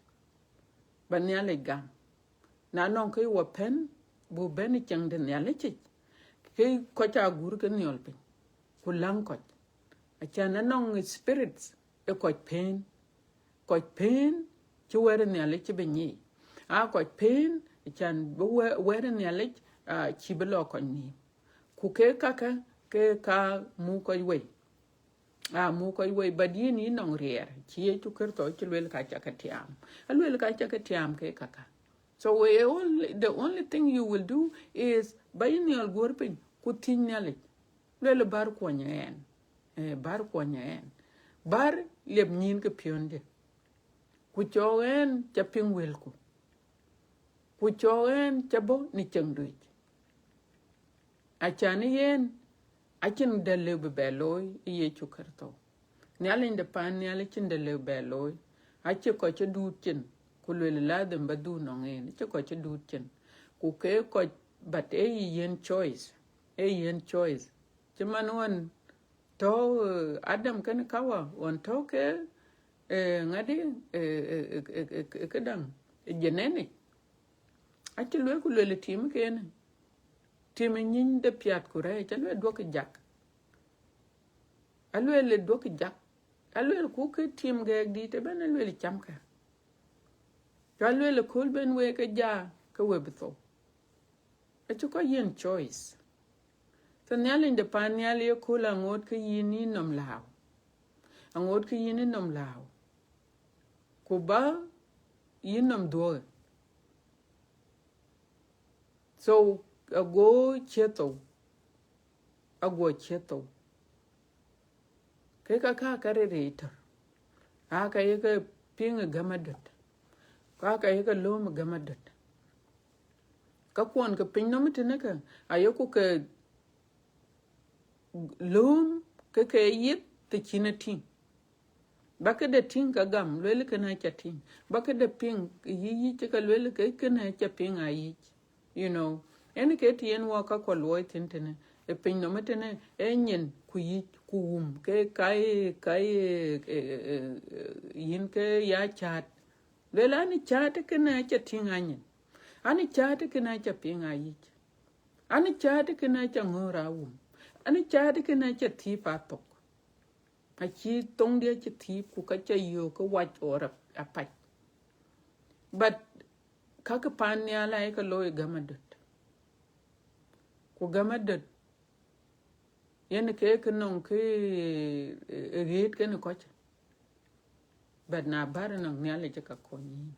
Ba Nhialic gam. Na nɔŋ kë wɔ pɛ̈n, buk bɛ̈n ë cieŋ de Nhialic yic, ke kɔc aa guur ke nhiɔl piny, ku läŋ kɔc. Acan anɔŋ spirits ë kɔc pëën. Kɔc pëën cï wɛ̈t ë Nhialic cï bï nyic. Aa kɔc pëën, acan bï wɛ-, wɛ̈t ë Nhialic, ah, cï bï lɔ kɔc nïïm. Ku ke kakë, ke ka muk kɔc wei. Ah, muk kɔc wei, but yïn, yïn nɔŋ riɛɛr, cï Yecu Kërtho cï lueel ka ca ke tiaam. Alueel ka ca ke tiaam ke kakë. So we all, the only thing you will do is ba yïn nhiɔl guɔ̈r piny, ku thiëc Nhialic. Lueel bär kuɔny ɛn. Eh, bär kuɔny ɛn. Bär liep nyïn ke piɔ̈ndiɛ̈. Ku cɔk ɛn ca piŋ wëlku. Ku cɔk ɛn ca bɔ̈ në cieŋdu yic. Acan yen, acïn dɛ̈t lëu bï bɛ looi ë Yecu Kërtho. Nhialic de pan nhial acïn dɛ̈t lëu bɛ looi. Acï kɔc cï duut cin, ku lueel ladhim ba dhuk nɔŋ en, acï kɔc cï duut cin. Ku ke kɔc, but ee yï yiën choice, ee yïn choice. Cï man ɣɔn tɔ̈, eh, Adam kenë Kawa, ɣɔn tɔ̈ ke, eh, ŋadï, eh, eh, eh, eh, eh, eh, këdäŋ, eh, genetic. Acï lueel ku lueel tim kenë. Tim ë nyïny de piath ku rɛɛc, alueel duɔ̈kkë jak. Alueel duɔ̈kkë jak. Alueel ku ke tim gɛɛk dït ëbɛ̈n, alueel camkë. Ku alueel ëkööl bɛ̈n wek ke ja, ke we bï thou. Acï kɔc yiën choice. So Nhialic de pan nhial ye kööl aŋoot ke yïn yïnɔm lääu. Aŋoot ke yïn yïnɔm lääu. Ku ba yïnɔm dhuɔ̈k. So ago ciɛ̈t thou. Aguɔ ciɛ̈t thou. Ke ka ka ka rëër ë tɔ̈r. Aa ka ye ke piŋ ë gäm adöt. Ku aa ka ye ke lööm ë gäm adöt. Ka kuɔn ke pinynɔm tënë ke, ayeku ke lööm ke ke yith të cïn e tïŋ. Ba këde tïŋ ka gam, lueel kënë aca tïŋ. Ba këde piŋ, yï yic ka lueel ke kënë aca piŋ a yic. You know, en ke të yen wɔ ka kɔ luɔi thïn tënë. Ë piny nɔm ëtënë, ë nyin ku yic ku wum, ke ka ye, ka ye, eh, eh, eh, yïn ke ya cäät. Luel an, cäät kënë aca tïŋ aa nyin. An, cäät kënë aca piŋ aa yic. An, cäät kënë aca ŋöör aa wum. An, cäät kënë aca thiip aa thok. Acï thoŋdiɛ̈ cï thiip, ku ka ca yök ke wac or ap-, apac. But kakë paan nhial ayekë looi gäm adöt. Ku gäm adöt, yen ke kë nɔŋ kë, eh, ɣet kenë kɔc. But na bär nɔŋ Nhialic ka kony yïn.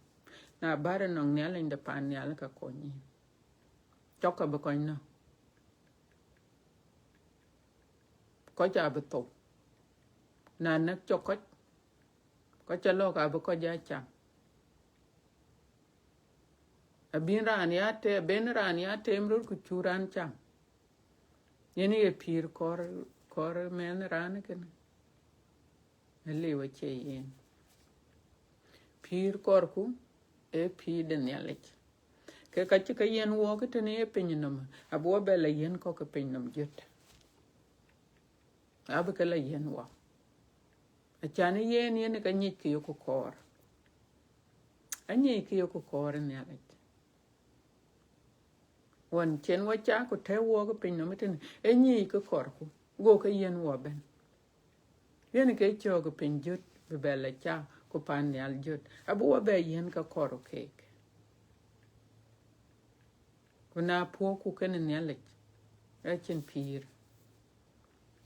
Na bär nɔŋ Nhialic de paan nhial ka kony yïn. Cɔk abï kɔc nɔ̈k. Kɔc abï thou. Na näk cɔk kɔc, kɔc ca lɔ̈k abï kɔc aa cam. Abïn raan ya te-, ben raan ya tem röt ku cu raan cam. Yen ye pïïr kɔɔr, kɔɔr mɛnh raan kënë. Aliu acie yen. Pïïr kɔɔrku, ee pïïr de Nhialic. Ke ka cï ke yiɛ̈n wɔɔk tënë ye piny nɔm, abï wɔ bɛ la yiɛ̈n kɔ̈k ke piny nɔm jöt. Abï ke la yiɛ̈n wɔ. Acan yen, yen ka nyic kë yok kɔɔr. Anyic kë yok kɔɔr ë Nhialic. Ɣɔn cen wɔ cak ku tɛ̈ɛ̈u wɔɔk piny nɔm tënë, ë nyic kë kɔɔrku, go ke yiɛ̈n wɔ bɛ̈n. Yen ke cɔɔk piny jöt, bï bɛ la cak, ku paan nhial jöt, abï wɔ bɛ yiɛ̈n kë kɔɔr keek. Ku na puɔ̈ɔ̈ku kenë Nhialic, acïn pïïr.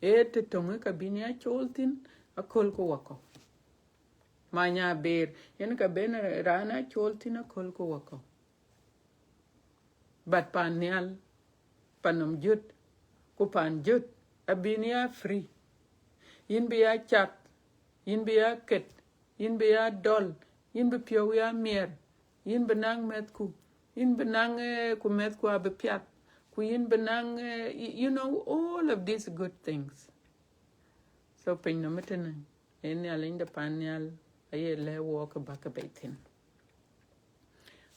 Ee të töŋ ka bïn ya cool thïn, aköl ku wakɔ̈u. Many aber, yen ka ben raan a cool thïn aköl ku wakɔ̈u. But paan nhial, paan nɔm jöt, ku paan jöt, abïn ya free. Yïn bï ya cath, yïn bï ya ket, yïn bï ya dɔl, yïn bï piɔ̈u ya miɛr, yïn bï naŋ mɛthku, yïn bï naŋ, eh, ku mɛthku abï piath, ku yïn bï naŋ, eh, y-, you know, all of these good things. So piny nɔm tënë, ee Nhialic de paan nhial, aye lɛ̈k wɔɔk ke bäk ke bei thïn.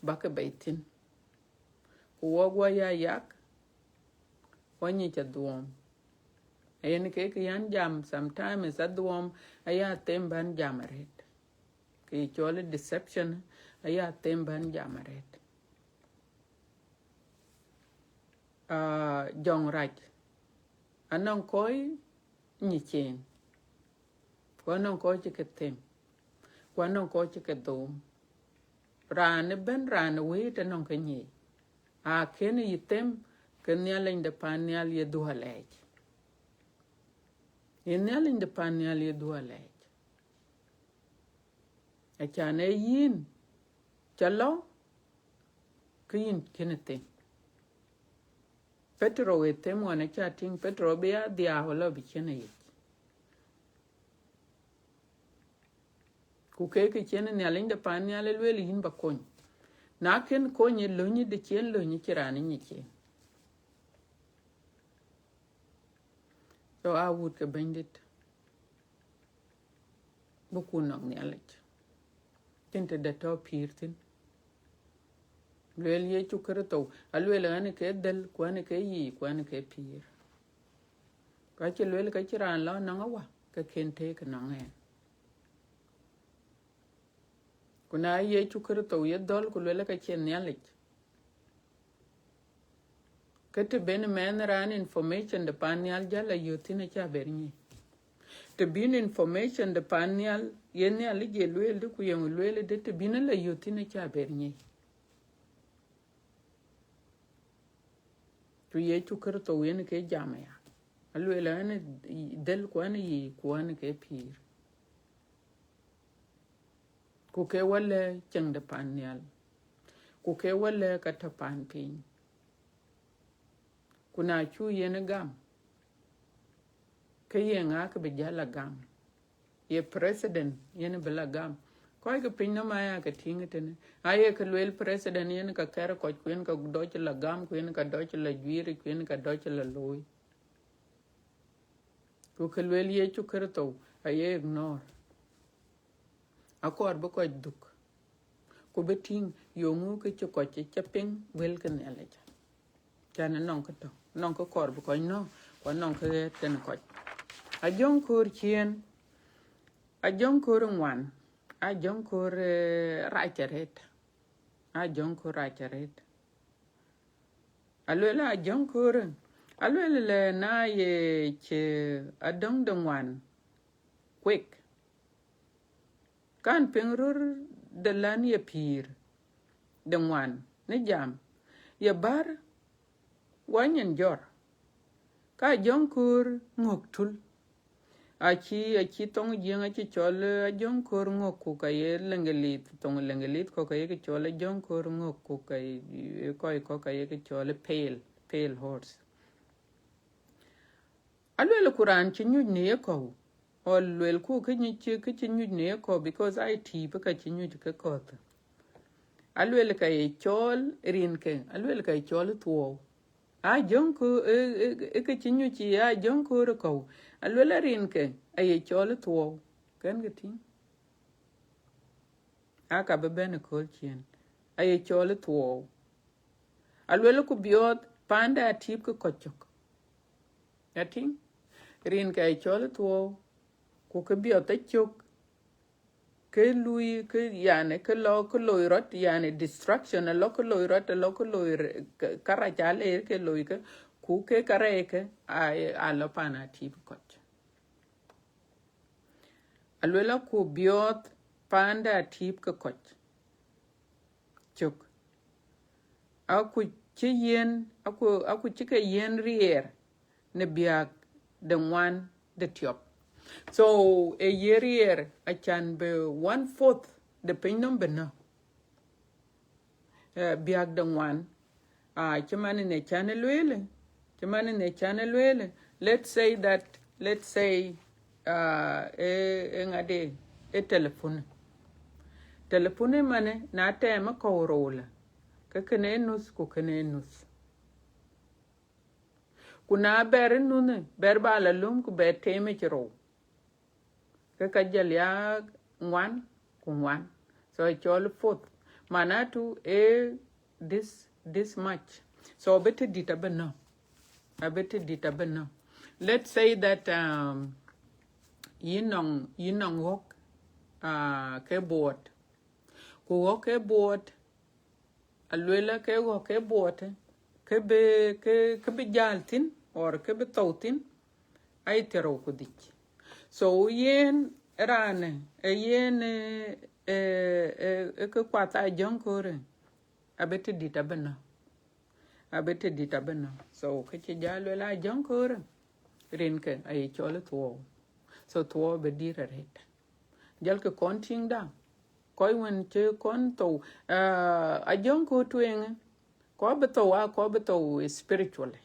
Bäk ke bei thïn. Ku wɔɔk wɔ ya yak, wɔ nyic adhuɔɔm. Ayen ke kë yan jam, sometimes adhuɔɔm aya them bän jam arëët. Kë cɔl deception, aya them bän jam arëët. Ah, jɔŋ rac, anɔŋ kɔc nyic en, ku anɔŋ kɔc cï ke them, ku anɔŋ kɔc cï ke dhom. Raan ëbɛ̈n, raan ë wëët anɔŋ ke nyic. Akën yï them, ke Nhialic de paan nhial ye dhuɔ̈k alɛɛc. Ye Nhialic de paan nhial ye dhuɔ̈k alɛɛc. Acan ee yïn ca lɔ, ke yïn cïn them. Petero ë them ɣɔn aca tïŋ, Petero bï ya dhiau lɔ bï cïn yic. Ku ke kë cïn Nhialic de paan nhial ë lueel yïn ba kony. Na kën kony ë löny de cïn löny cï raan nyic en. So a wut ke Bɛ̈nydït, bï kun nɔŋ Nhialic. Cïn tëde tɔ̈ pïïr thïn. Lueel Yecu Kërtho, alueel ɣɛn ke dhël, ku ɣɛn ke yic, ku ɣɛn ke pïïr. Ka cï lueel ka cï raan lɔ nɔŋ awä, ke kën tëëk nɔŋ ɛn. Ku na Yecu Kërtho ye dhɔ̈l ku lueel ka cïn Nhialic, ke të ben mɛnh raan information de paan nhial jäl la yök thïn, aca ber nyic. Të bïn information de paan nhial, ye Nhialic ye lueel dë ku yeŋö lueel dë, të bïn la yök thïn, aca ber nyic. Ku Yecu Kërtho yen ke jam aya. Alueel ɣɛn dhël, ku ɣɛn yic, ku ɣɛn ke pïïr. Ku ke wä lɛ̈k cieŋ de paan nhial. Ku ke wä lɛ̈k ka tɔ̈ paan piny. Ku na cuk yen gam, ke ye ŋa kë bï jäl a gam? Ye president yen bï la gam? Kɔc ke piny nɔm aya ke tïŋ tënë. Aye ke lueel president yen ka kɛr kɔc, ku yen ka dɔc la gam, ku yen ka dɔc la juiir, ku yen ka dɔc la looi. Ku ke lueel Yecu Kërtho aye ignore. Akɔɔr bï kɔc dhuk, ku bï tïŋ yeŋö kë cï kɔc cï ca piŋ wël ke Nhialic. Can ë nɔŋ kë tɔ̈. nɔŋ kë kɔɔr bï kɔc nɔ̈k, ku anɔŋ kë ɣɛɛt kenë kɔc. Ajöŋköör ciëën, ajöŋköör ŋuan, ajöŋköör, eh, rac arëët. Ajöŋköör rac arëët. Aluel ajöŋköör, aluel lɛ na ye cï adöŋ de ŋuan kuek, kan piŋ röt de län ye pïïr de ŋuan në jam, ye bär, wanyɛn jɔr. Ka ajöŋköör ŋök tul. Acï, acï thoŋ Jiëŋ acï cɔl, eh, ajöŋköör ŋök, ku ka ye Leŋgelith, thoŋ Leŋgelith kɔ̈k ka ye ke cɔl ajöŋköör ŋök, ku ka ye, eh, kɔc kɔ̈k ka ye ke cɔl pale, pale horse. Aluel ku raan cï nyuc në yekɔ̈u, ɣɔn luel ku kë nyi cï, kë cï nyuc në yekɔ̈u, because aa ye tiip ka cï nyuc ke kɔ̈th. Aluel ka ye cɔl rinke, aluel ka ye cɔl thuɔɔu. Ajöŋköör, ë, ë, ë kë cï nyuc ye ajöŋköör kɔ̈u. Aluel arinke aye cɔl thuɔɔu. Kën kë tïŋ. Aa ka bï bɛ̈n ëkööl ciëën. Aye cɔl thuɔɔu. Aluel ku biɔɔth paanda atiip ke kɔc cök. Atïŋ, rinke aye cɔl thuɔɔu, ku kë biɔɔth acök, ke lui, ke, yani, ke lɔ, ke loi rɔt, yani, destruction, alɔ ke loi rɔt, alɔ ke loi r-, ke, karac aleer ke loi ke, ku ke karɛc ke, a, a lɔ paan atiip kɔc. Aluel aku biɔɔth paanda atiip ke kɔc cök. Aku cï yen, aku, aku cï ke yen riɛɛr në biäk de ŋuan de tiɔp. So, ë ye riɛɛr acan bï one fourth de pinynhom bï nɔ̈k. Eh, biäk de ŋuan. Ah, cï man në can ë lueel, cï man në can ë lueel. Let's say that, let's say, ah, ë, ë ŋadë, ë telephone. Telephone manë, na tɛɛm ë kɔ̈u rou lë, ke kënë ë nuth, ku kënë ë nuth. Ku na bɛr ë nuth, bɛr ba la löm, ku bɛr teem ë cï rou. Ke ka jɔl ya ŋuan ku ŋuan. So, cɔl fourth. Manatu, eh, this, this much. So, bï të dït abï nɔ̈k. Abï të dït abï nɔ̈k. Let's say that, um, yïn nɔŋ, yïn nɔŋ ɣɔ̈k, ah, ke buɔɔt. Ku ɣɔ̈k ke buɔɔt, aluel ke ɣɔ̈k ke buɔɔt, ke bï, ke, ke bï jäl thïn, or ke bï thou thïn, aye thiärou ku dhïc. So, yen raanë, ë yen, eh, eh, eh, eh, ke kuath ajöŋköörë, abï të dït abï nɔ̈k. Abï të dït abï nɔ̈k. So, kë cï jal luel ajöŋköörë, rinke aye cɔl thuɔɔu. So, thuɔɔu bï dït arëët. Jɔlkë kɔn tïŋ da. Kɔc wën cï kɔn thou, ah, ajöŋköör tueŋë, kɔc bï thou, aa kɔc bï thou spiritually.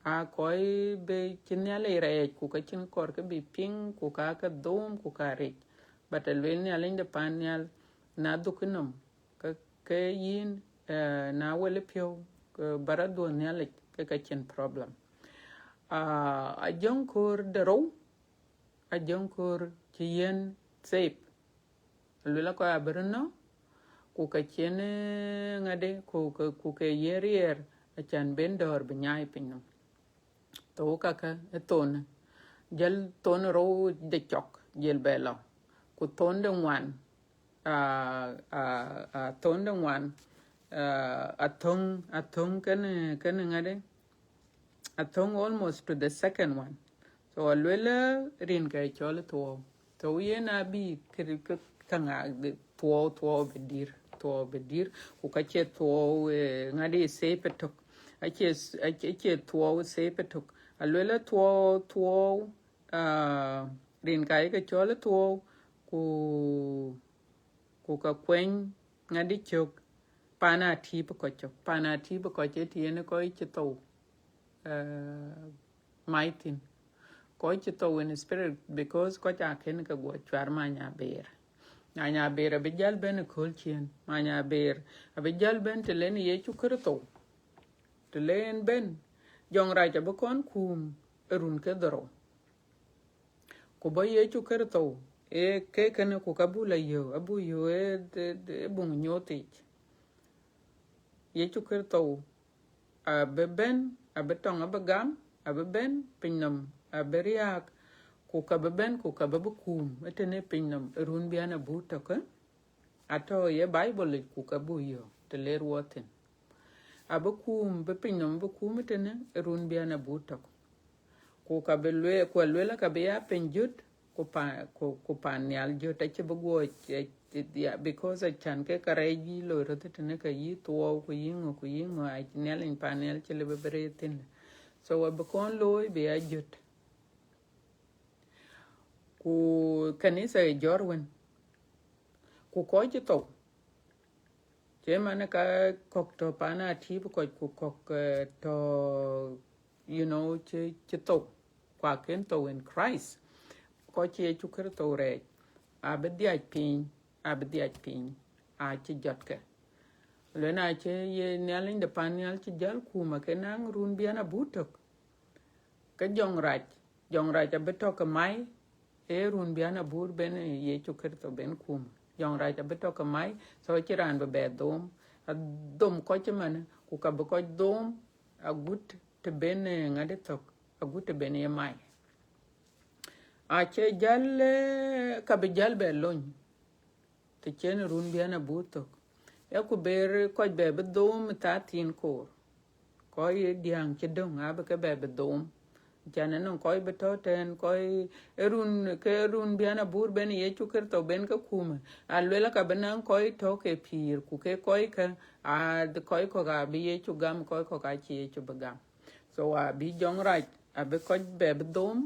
Aa kɔc bï cï Nhialic rɛɛc, ku ka cïn kɔɔr ke bï piŋ, ku ka ke dhom, ku ka rec. But aluel Nhialic de pan nhial, na dhuk nɔm, ke, ke yïn, eh, na wel piɔ̈u, ke ba rɔt dhuɔ̈k Nhialic, ke ka cïn problem. Ah, ajöŋköör de rou, ajöŋköör cï yen safe. Aluel akɔc abï röt nɔ̈k, ku ka cïn, eh, ŋadë, ku ke, ku ke yen riɛɛr, acan ben dɔ̈ɔ̈r bï nyaai pinynhom. Thou kakë ë thon, jɔl thon rou de cɔk, jɔl bɛ lɔ. Ku thon de ŋuan, ah, ah, ah, thon de ŋuan, ah, athöŋ, athöŋ kënë, kënë ŋadë, athöŋ almost to the second one. So, aluel rinke cɔl thuɔɔu. So, yen abï kë, kë, käŋ a thuɔɔu, thuɔɔu bï dït, thuɔɔu bï dït, ku ka cie thuɔɔu, eh, ŋadë safe ëtök. Acie, acie, acie thuɔɔu safe ëtök. Aluel thuɔɔu, thuɔɔu, ah, rinke aye ke cɔl thuɔɔu, ku, ku ka kueny ŋadë cök, paan atïïp kɔc cök. Paan atïïp kɔc ë të yen kɔc cï thou, eh, mac thïn. Kɔc cï thou in spirit, because kɔc akën ke guɔ cuar many aber. Many aber abï jäl bɛ̈n ëkööl ciëën. Many aber abï jäl bɛ̈n të len Yecu Kërtho. Të len bɛ̈n, jɔŋrac abï kɔn kuum ë run ke dhorou. Ku bɔ̈ Yecu Kërtho, ee ke kënë ku ka buk la yök, abuk yök ë, ë, ë buŋ nyuɔɔth yic. Yecu Kërtho abï bɛ̈n, abï tɔŋ abï gam, abï bɛ̈n pinynhom, abï riääk, ku ka bï bɛ̈n, ku ka bï bï kuum ëtënë pinynhom ë run bian abur tök. Atɔ̈ ye Bible yic, ku ka buk yök të ler wɔ thïn. Abï kuum, bï pinynhom bï kuum ëtënë ë run bian abur tök. Ku ka bï lueel, ku alueel ka bï ya piny jöt, ku pa-, ku, ku pan nhial jöt, acï bï guɔ, eh, eh, ya, because acan ke ka rɛɛc yï loi röt tënë, ka yï thuɔɔu, ku yï ŋö, ku yï ŋö, a Nhialic pan nhial cï lëbë bï rëër thïn. So abï kɔn looi bï ya jöt. Ku kanitha ë jɔ̈ɔ̈r wën, ku kɔc cï thou, cï man ka kɔ̈k tɔ̈ pan atïp kɔc, ku kɔ̈k, eh, tɔ̈, you know, cï, cï thou, ku akën thou in Christ. Kɔc cï Yecu Kërtho rɛɛc, abï dhiac piny, abï dhiac piny, acï jɔt ke. Lueel na cï ye Nhialic de pan nhial cï jäl kuum, akën naŋ run bian abur tök, ke jɔŋrac, jɔŋrac abï tɔ̈ ke mai, ee run bian abur ben Yecu Kërtho ben kuum. Jɔŋrac abï tɔ̈ ke mai, so cï raan bï bɛ dhom. Adhom kɔc ëmën, ku ka bï kɔc dhom agut të ben, eh, ŋadï thök, agut të ben ye mai. Acie jäl, eh, ka bï jäl bɛ lony, të cïn run bian abur thök. Ya ku ber kɔc bɛ bï dhom ë thaa thiin koor. Kɔc ë diäŋ cï döŋ abï ke bɛ bï dhom. Can ënɔŋ kɔc bï tɔ̈ tɛ̈n, kɔc ë run, ke run bian abur ben Yecu Kërtho ben ke kuum. Alueel ka bï naŋ kɔc tɔ̈ ke pïïr, ku ke kɔc kë, a kɔc kɔ̈k abï Yecu gam, kɔc kɔ̈k acï Yecu bï gam. So abï jɔŋrac, abï kɔc bɛ bï dhom,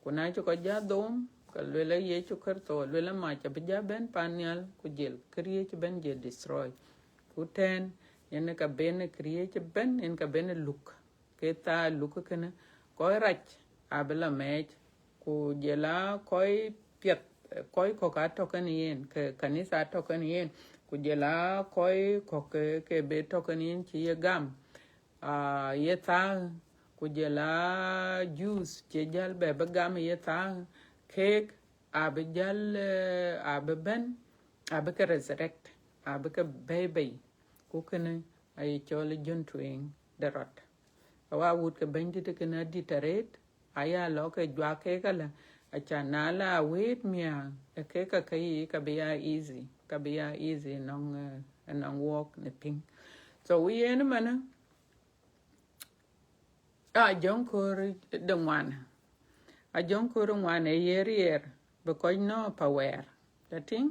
ku na cï kɔc ja dhom, ka lueel Yecu Kërtho, lueel mac abï ja bɛ̈n pan nhial, ku jël këriëëc bɛ̈n jël destroy. Ku tɛ̈n, yen ka ben këriëëc bɛ̈n, yen ka ben luk, ke thaa luk kënë, kɔc rac abï la mɛɛc, ku jël a kɔc piɛth, kɔc kɔ̈k atɔ̈ kenë yen, ke kanitha atɔ̈ kenë yen, ku jël a kɔc kɔ̈k ke, ke bï tɔ̈ kenë yen cï ye gam, ah, ye thaa, ku jël a Jews cï jäl bɛ bï gam ye thaa, keek abï jäl, eh, abï bɛ̈n, abï ke resurrect, abï ke bɛ̈i bei. Ku kënë aye cɔl jön tueŋ de rɔt. Awa wut ke Bɛ̈nydït kënë adït arëët, aya lɔ ke juak kek ala, acan na la wëët miäk, ë kek ka ke yiic ka bï ya easy, ka bï ya easy nɔŋ, eh, nɔŋ wɔɔk në piŋ. So yen ëmënë, a jɔŋ köör de ŋuan, a jɔŋ köör ŋuan ë ye riɛɛr, bï kɔc nɔ̈k pa wɛɛr. Ca tïŋ,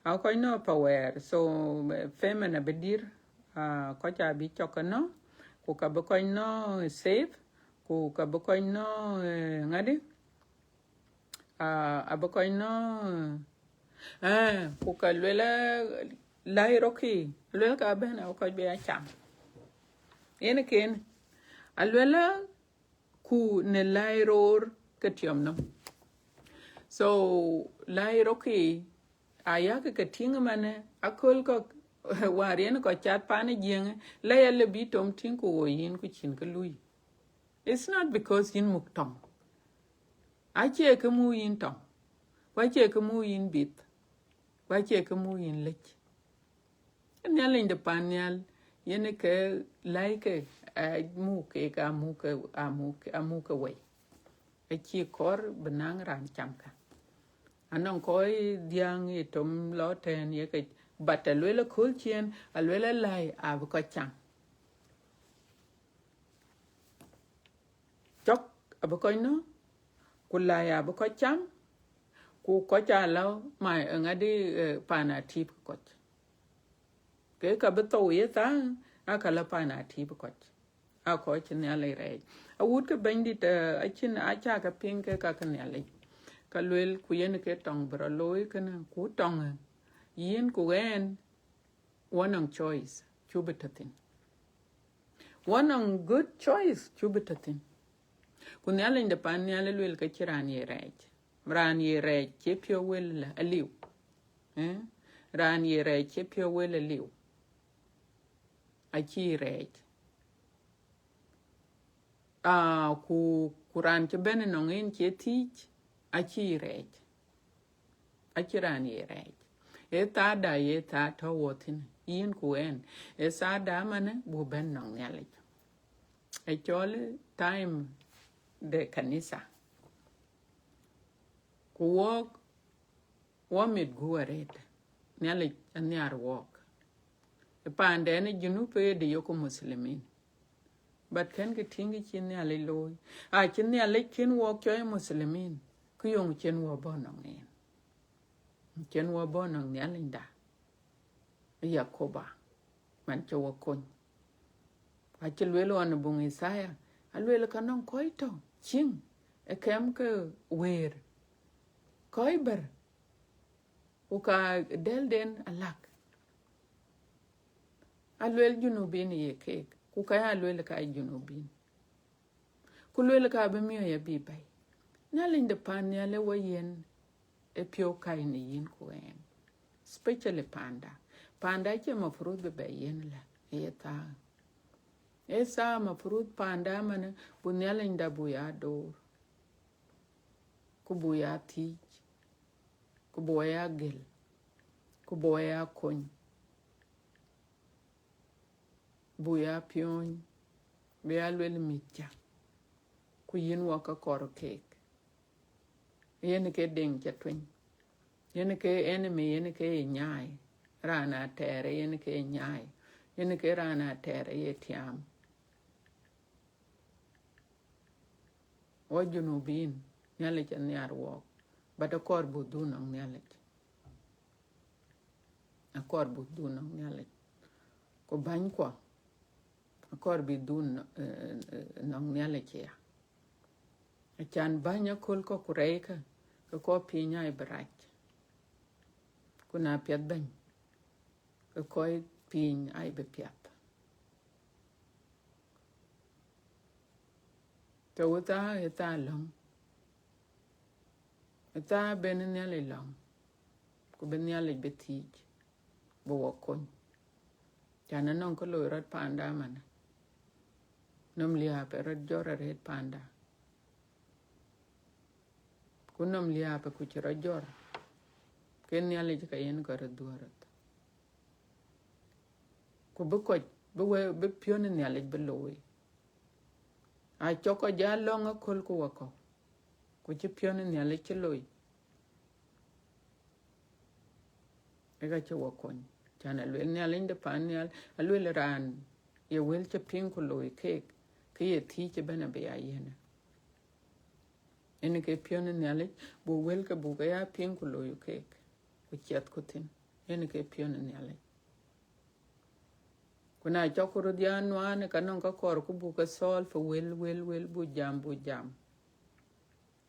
a kɔc nɔ̈k pa wɛɛr. So, eh, famine abï dïr, ah, kɔc abï cɔk ke nɔ̈k, ku ka bï kɔc nɔ̈k safe, ku ka bï kɔc nɔ̈k, eh, ŋadï, ah, abï kɔc nɔ̈k, eh, ku ka lueel, eh, läi rɔ̈kkï, lueel ka bɛ̈n, abï kɔc bï ya cam. Yen ken, alueel, ku në läi roor ke tiɔm nɔm. So, läi rɔ̈kkï, ayak ke tïŋ ëmënë, aköl kɔ̈k, wäär yen kɔc cath pan ë Jiëŋ, läi alë bï tom tïŋ ku wo yïn ku cïn kë lui. It's not because yïn muk tɔŋ. Acie kë muk yïn tɔŋ. Ku acie kë muk yïn bith. Ku acie kë muk yïn lec. Nhialic de pan nhial, yen ke läi ke, eh, muk ke, ka muk ke, a muk ke, a muk ke wei. Acï kɔɔr bï naŋ raan cam ka. Anɔŋ kɔc diäŋ ye tom lɔ tɛ̈n ye ke, but alueel aköl ciëën, alueel läi abï kɔc cam. Cɔk abï kɔc nɔ̈k, ku läi abï kɔc cam, ku kɔc aa lɔ ma, eh, ŋadï, eh, pan atïp kɔc. Ke ka bï thou ye thaa, aa ka lɔ pan atïp kɔc. Aa kɔc cï Nhialic rɛɛc. Awut ke Bɛ̈nydït, eh, acïn, acä ke piŋ ke ka ke Nhialic. Ka lueel ku yen ke tɔŋ bï rɔt looi kënë, ku tɔŋ, eh, yïn ku ɣɛn, wɔ nɔŋ choice, cuk bï tɔ̈ thïn. Wɔ nɔŋ good choice, cuk bï tɔ̈ thïn. Ku Nhialic de pan nhial ë lueel ke cï raan ye rɛɛc. Raan ye rɛɛc cï piɔ̈u wël aliu. Eh? Raan ye rɛɛc cï piɔ̈u wël aliu. Acï rɛɛc. Ah, ku, ku raan cï bɛ̈n ënɔŋ en cï thiëc, acï rɛɛc. Acï raan ye rɛɛc. Ee thaada ye thaa tɔ̈ wɔ thïn, yïn ku ɣɛn. Ee thaada ëmënë buk bɛ̈n nɔŋ Nhialic. Ë cɔl time de kanitha. Ku wɔk, wɔ mit gup arëët. Nhialic anhiar wɔk. Ë paanden ë Junub ë de yok Muslimin. But kën ke tïŋ kë cï Nhialic looi. Acï Nhialic kën wɔk cɔl Muslimin, kë yöŋ cïn wɔ bɔ̈ nɔŋ en. Cïn wɔ bɔ̈ nɔŋ Nhialicda. Yakoba, man cï wɔ kony. Acï lueel ɣɔn ë buŋ Ithaya, alueel ka nɔŋ kɔc tɔ̈ ciëŋ ë kɛm ke wëër, kɔc bɛ̈r, ku ka dɛlden alak. Alueel Junubin ye keek, ku ka ya lueel ka ye Junubin. Ku lueel ka bï miɔ̈c abï bɛ̈i. Nhialic de pan nhial ë wɔ yiën ë piɔ̈u kac në yïn ku ɛn. Especially panda. Panda acie mafurudh bï bɛ yiën lä, ë ye thaa. Ë thaa mafurudh panda manë, bu Nhialicda bu ya door. Ku bu ya thiëc. Ku bu ya gël. Ku bu ya kony. Bu ya piɔ̈ɔ̈ny, bï ya lueel mïthcä, ku yïn wɔ ke kɔɔr keek. Yen ke deŋ cä tueny. Yen ke enemy, yen ke ye nyaai. Raan atɛɛr, yen ke ye nyaai. Yen ke raan atɛɛr ye tiaam. Wɔ Junubin, Nhialic anhiar wɔk, but akɔɔr bu dhuk nɔŋ Nhialic. Akɔɔr bu dhuk nɔŋ Nhialic. Ku bänykuɔ, akɔɔr bï dhuk nɔ-, eh, eh, nɔŋ Nhialic aya. Acan bäny aköl kɔ̈k ku rɛɛc kä, ke kɔc piny aa bï rac. Ku na piɛth bɛ̈ny, ke kɔc piny aa bï piath. Ke wɔ thaa, ë thaa lɔ̈ŋ. Ë thaa ben Nhialic lɔ̈ŋ, ku bï Nhialic bï thiëc, bï wɔ kony. Can anɔŋ kë loi rɔt panda manë. Nɔm liääp ë rɔt jɔt arëët panda. Ku nɔm liääp ë ku cï rɔt jɔt, ke Nhialic ka yen kɔc röt dhuɔ̈k röt. Ku bï kɔc, bï wë, bï piɔ̈n ë Nhialic bï looi. Acɔk kɔc jal lɔ̈ŋ aköl ku wakɔ̈u, ku cï piɔ̈n ë Nhialic cï looi. Ë ka cï wɔ kony. Can alueel Nhialic de pan nhial, alueel raan ye wël cï piŋ ku looi keek, ke ye thiëc ëbɛ̈n abï ya yiën. Yen ke piɔ̈n ë Nhialic, bu wël ke bu ke ya piŋ ku looi keek, ku ciɛthku thïn. Yen ke piɔ̈n ë Nhialic. Ku na cɔk ku röt ya nuaan, ka nɔŋ ka kɔɔr ku bu ke solve wël, wël, wël, bu jam, bu jam.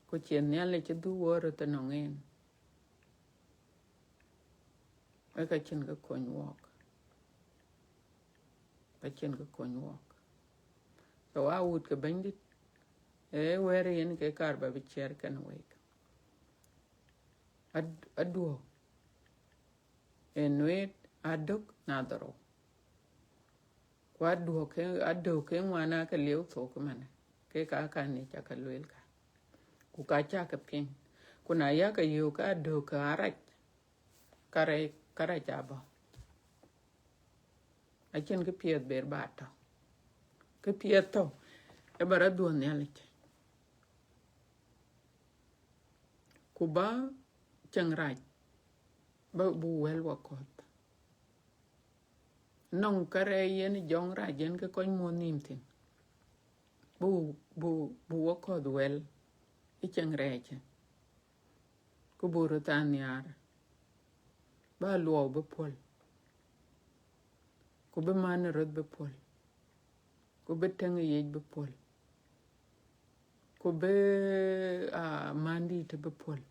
Ku cïn Nhialic cï dhuk wɔ röt ënɔŋ en. Ë ka cïn kë kony wɔk. Ka cïn kë kony wɔk. So a wut ke Bɛ̈nydït, ee wɛ̈ɛ̈r yen ke kaar ba bï ciɛɛr kenë wek. Ad-, aduɔ̈k ë nueet adök na dhorou. Ku aduɔ̈k ke, adök ke ŋuan aake lieu thok ëmënë, ke ka kan ë cä ke lueel ka. Ku ka cä ke piŋ. Ku na yakë yök ke adök ke arac, ka rɛc, ka rɛc abɔ̈. Acïn kë piɛth ber ba tɔ̈. Kë piɛth tɔ̈, ë ba rɔt dhuɔ̈k Nhialic. Ku ba cieŋ rac, ba bu wɛl wakɔ̈th. Nɔŋ kärɛc yen jɔŋrac yen ke kɔc muɔ̈th nïïm thïn. Bu, bu, bu wakɔ̈th wɛl ë cieŋ rɛɛc. Ku bu röt aa nhiaar, ba luɔu bï puɔ̈l, ku bï man ë röth bï puɔ̈l, ku bï tëŋ ë yic bï puɔ̈l, ku bï, ah, mandït bï puɔ̈l,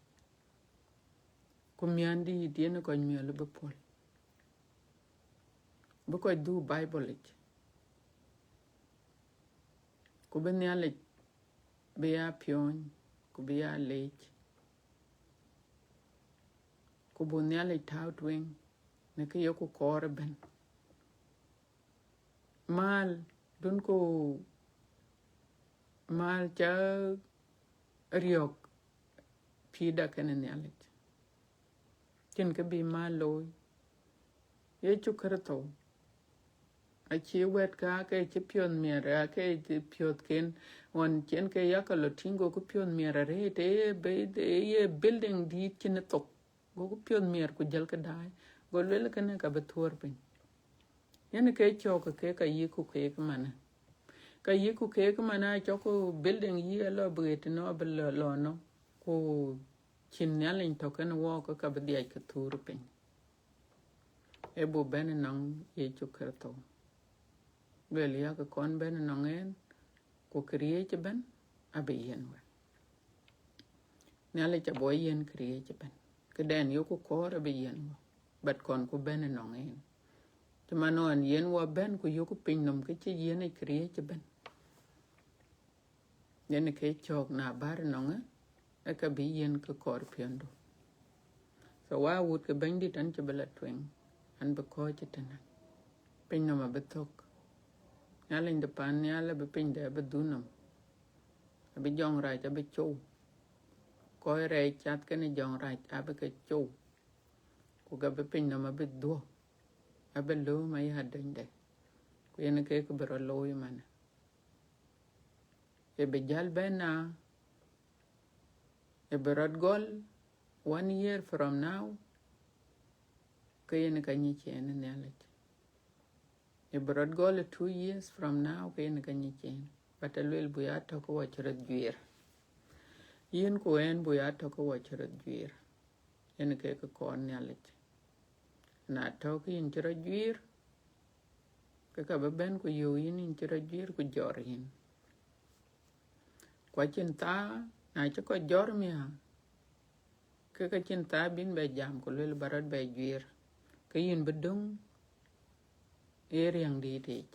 ku miändït yen ë kɔc miɔl bï puɔ̈l, bï kɔc dhuk Baibol yic, ku bï Nhialic bï ya piɔ̈ɔ̈ny, ku bï ya leec, ku bu Nhialic tääu tueŋ në kë yeku kɔɔr ëbɛ̈n. Mal, dun ku mal cä riɔ̈k pïïrda kenë Nhialic. Cïn kë bï mal looi. Yecu Kërtho Acï wɛ̈t ka ke cï piɔ̈th miɛt, ake cï piɔ̈thken ɣɔn cïn ke yakë lɔ tïŋ, gokï piɔ̈th miɛt arëët, ë ye be-, ë ye building dït cïn ë thok. Gokï piɔ̈th miɛt ku jëlkï daai. Go lueel kënë ka bï thuɔ̈r piny. Yen ke cɔk ke ka yïk ku keek manë. Ka yïk ku keek manë, acɔk ku building yï alɔ bï ɣet nɔ bï lɔ, lɔ nɔ. Ku cïn Nhialic tɔ̈ kenë wɔɔk, ka bï dhiac ke thuur piny. Ë bu bɛ̈n nɔŋ Yecu Kërtho. Lueel yakë kɔn bɛ̈n nɔŋ en, ku këriëëc ëbɛ̈n abï yiɛ̈n we. Nhialic abï yiɛ̈n këriëëc ëbɛ̈n. Këdɛn yoku kɔɔr abï yiɛ̈n we. But kɔn ku bɛ̈n nɔŋ en. Cï man ɣɔn yen wɔ bɛ̈n ku yoku piny nɔm, ke cï yiɛ̈n ë këriëëc ëbɛ̈n. Yen ke cɔk na bär nɔŋë, ë ka bï yiɛ̈n ke kɔɔr piɔ̈ndu. So wa wut ke Bɛ̈nydït, an cï bï la tueŋ, an bï kɔ̈ɔ̈c ëtënë. Piny nɔm abï thök. Nhialic de pan nhial abï piny de abï dhuk nɔm. Abï jɔŋrac abï cou. Kɔc rɛɛc cath kenë jɔŋrac abï ke cou. Ku ke bï piny nɔm abï dhuɔ̈k. Abï lööm aya dönyde. Ku yen ke kë bï rɔt looi manë. Ë bï jäl bɛ̈n na, ë bï rɔt gɔl one year from now, ke yen ka nyic en Nhialic. Ë bï rɔt gɔl two years from now, ke yen ka nyic en. But aluel bu ya tɔ̈ ke wɔ cï rɔt juiir. Yïn ku en bu ya tɔ̈ ke wɔ cï rɔt juiir. Yen ke kë kɔɔr Nhialic. Na tɔ̈ ke yïn cï rɔt juiir, ke ka bï bɛ̈n ku yöök yïn, yïn cï rɔt juiir ku jɔr yïn. Ku acïn thaa, na cï kɔc jɔr miäk, ke ka cïn thaa bïn bɛ jam ku luel ba rɔt bɛ juiir, ke yïn bï döŋ ë riɛŋdït yic.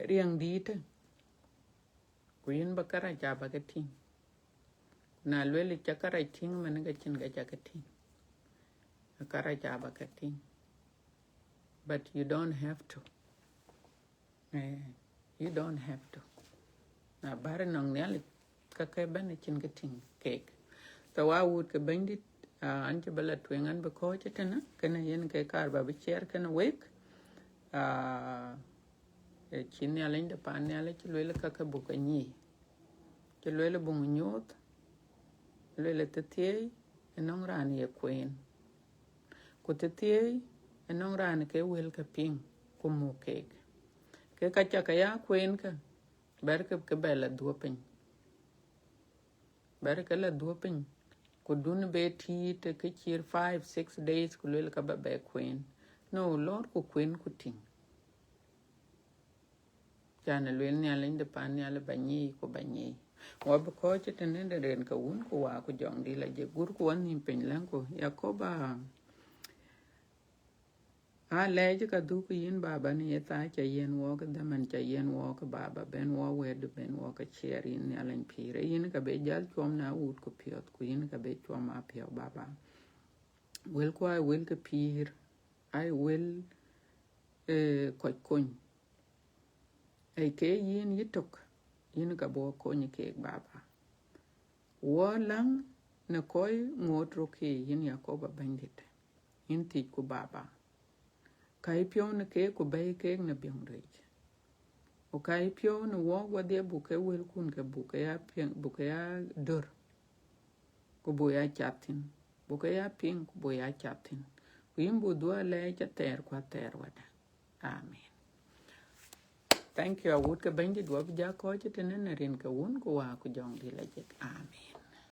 Riɛŋdïtë, ku yïn ba kärac aba ke tïŋ. Ku na luel ca kärac tïŋ, mɛn ke cïn ke ca ke tïŋ. Kärac aba ke tïŋ. But you don't have to. Eh, you don't have to. Na bär nɔŋ Nhialic, ka ke bɛ̈n acïn ke tïŋ keek. So wa wut ke Bɛ̈nydït, ah, an cï bï la tueŋ, an bï kɔ̈ɔ̈c ëtënë, kënë yen ke kaar ba bï share kenë wek. Ah, ë cï Nhialic de pan Nhialic cï lueel ka ke buk anyic. Cï lueel buŋ nyuɔɔth, lueel thithieei, ënɔŋ raan ye kueen. Ku thithieei, ënɔŋ raan ke wël ke piŋ, ku muk keek. Ke ka ca ke ya kueen ke, bɛ̈r ke, ke bɛ la dhuɔ̈k piny. Bɛ̈r ke la dhuɔ̈k piny, ku dun be tiit ke cït five, six days, ku luel ka ba bɛ kueen. No, lɔɔr ku kueen ku tïŋ. Can luel Nhialic de pan nhial ba nyic ku ba nyic. Wa bï kɔ̈ɔ̈c ëtënë de rin ke Wun ku Wä ku Jɔŋdït Lajik. Gurku wa nhïïm piny, läŋku, Yakoba, alɛɛc ka dhuk yïn Baba, në ye thaa ca yiɛ̈n wɔɔk, dhaman ca yiɛ̈n wɔɔk Baba, bɛ̈n wɔ wɛ̈tdu, bɛ̈n wɔ ke ciɛɛr yïn Nhialic pïïr. Ee yïn ka be jäl cuɔm na wut ku piɔ̈th, ku yïn ka be cuɔm apiɔ̈u Baba. Wëlku aa wël ke pïïr, aa wël, eh, kɔc kony. Ee ke yïn yïtök, yïn ka bï wɔ kony keek Baba. Wɔ läŋ në kɔc ŋoot röt ke yïn Yakoba Bɛ̈nydït, yïn thiëcku Baba. Ka yï piɔ̈u në keek ku bɛ̈i keek në biɔŋ rɛɛc. Ku ka yï piɔ̈u në wɔɔk wadhie, buk ke wëlkun ke buk ke ya piŋ, buk ke ya dör. Ku buk ya cath thïn. Buk ke ya piŋ, ku buk ya cath thïn. Ku yïn buk dhuɔ̈k alɛɛc athɛɛr ku athɛɛr wada. Amen. Thank you, awut ke Bɛ̈nydït, wa bï ja kɔ̈ɔ̈c ëtënë në rin ke Wun ku Wä ku Jɔŋdït Lajik. Amen.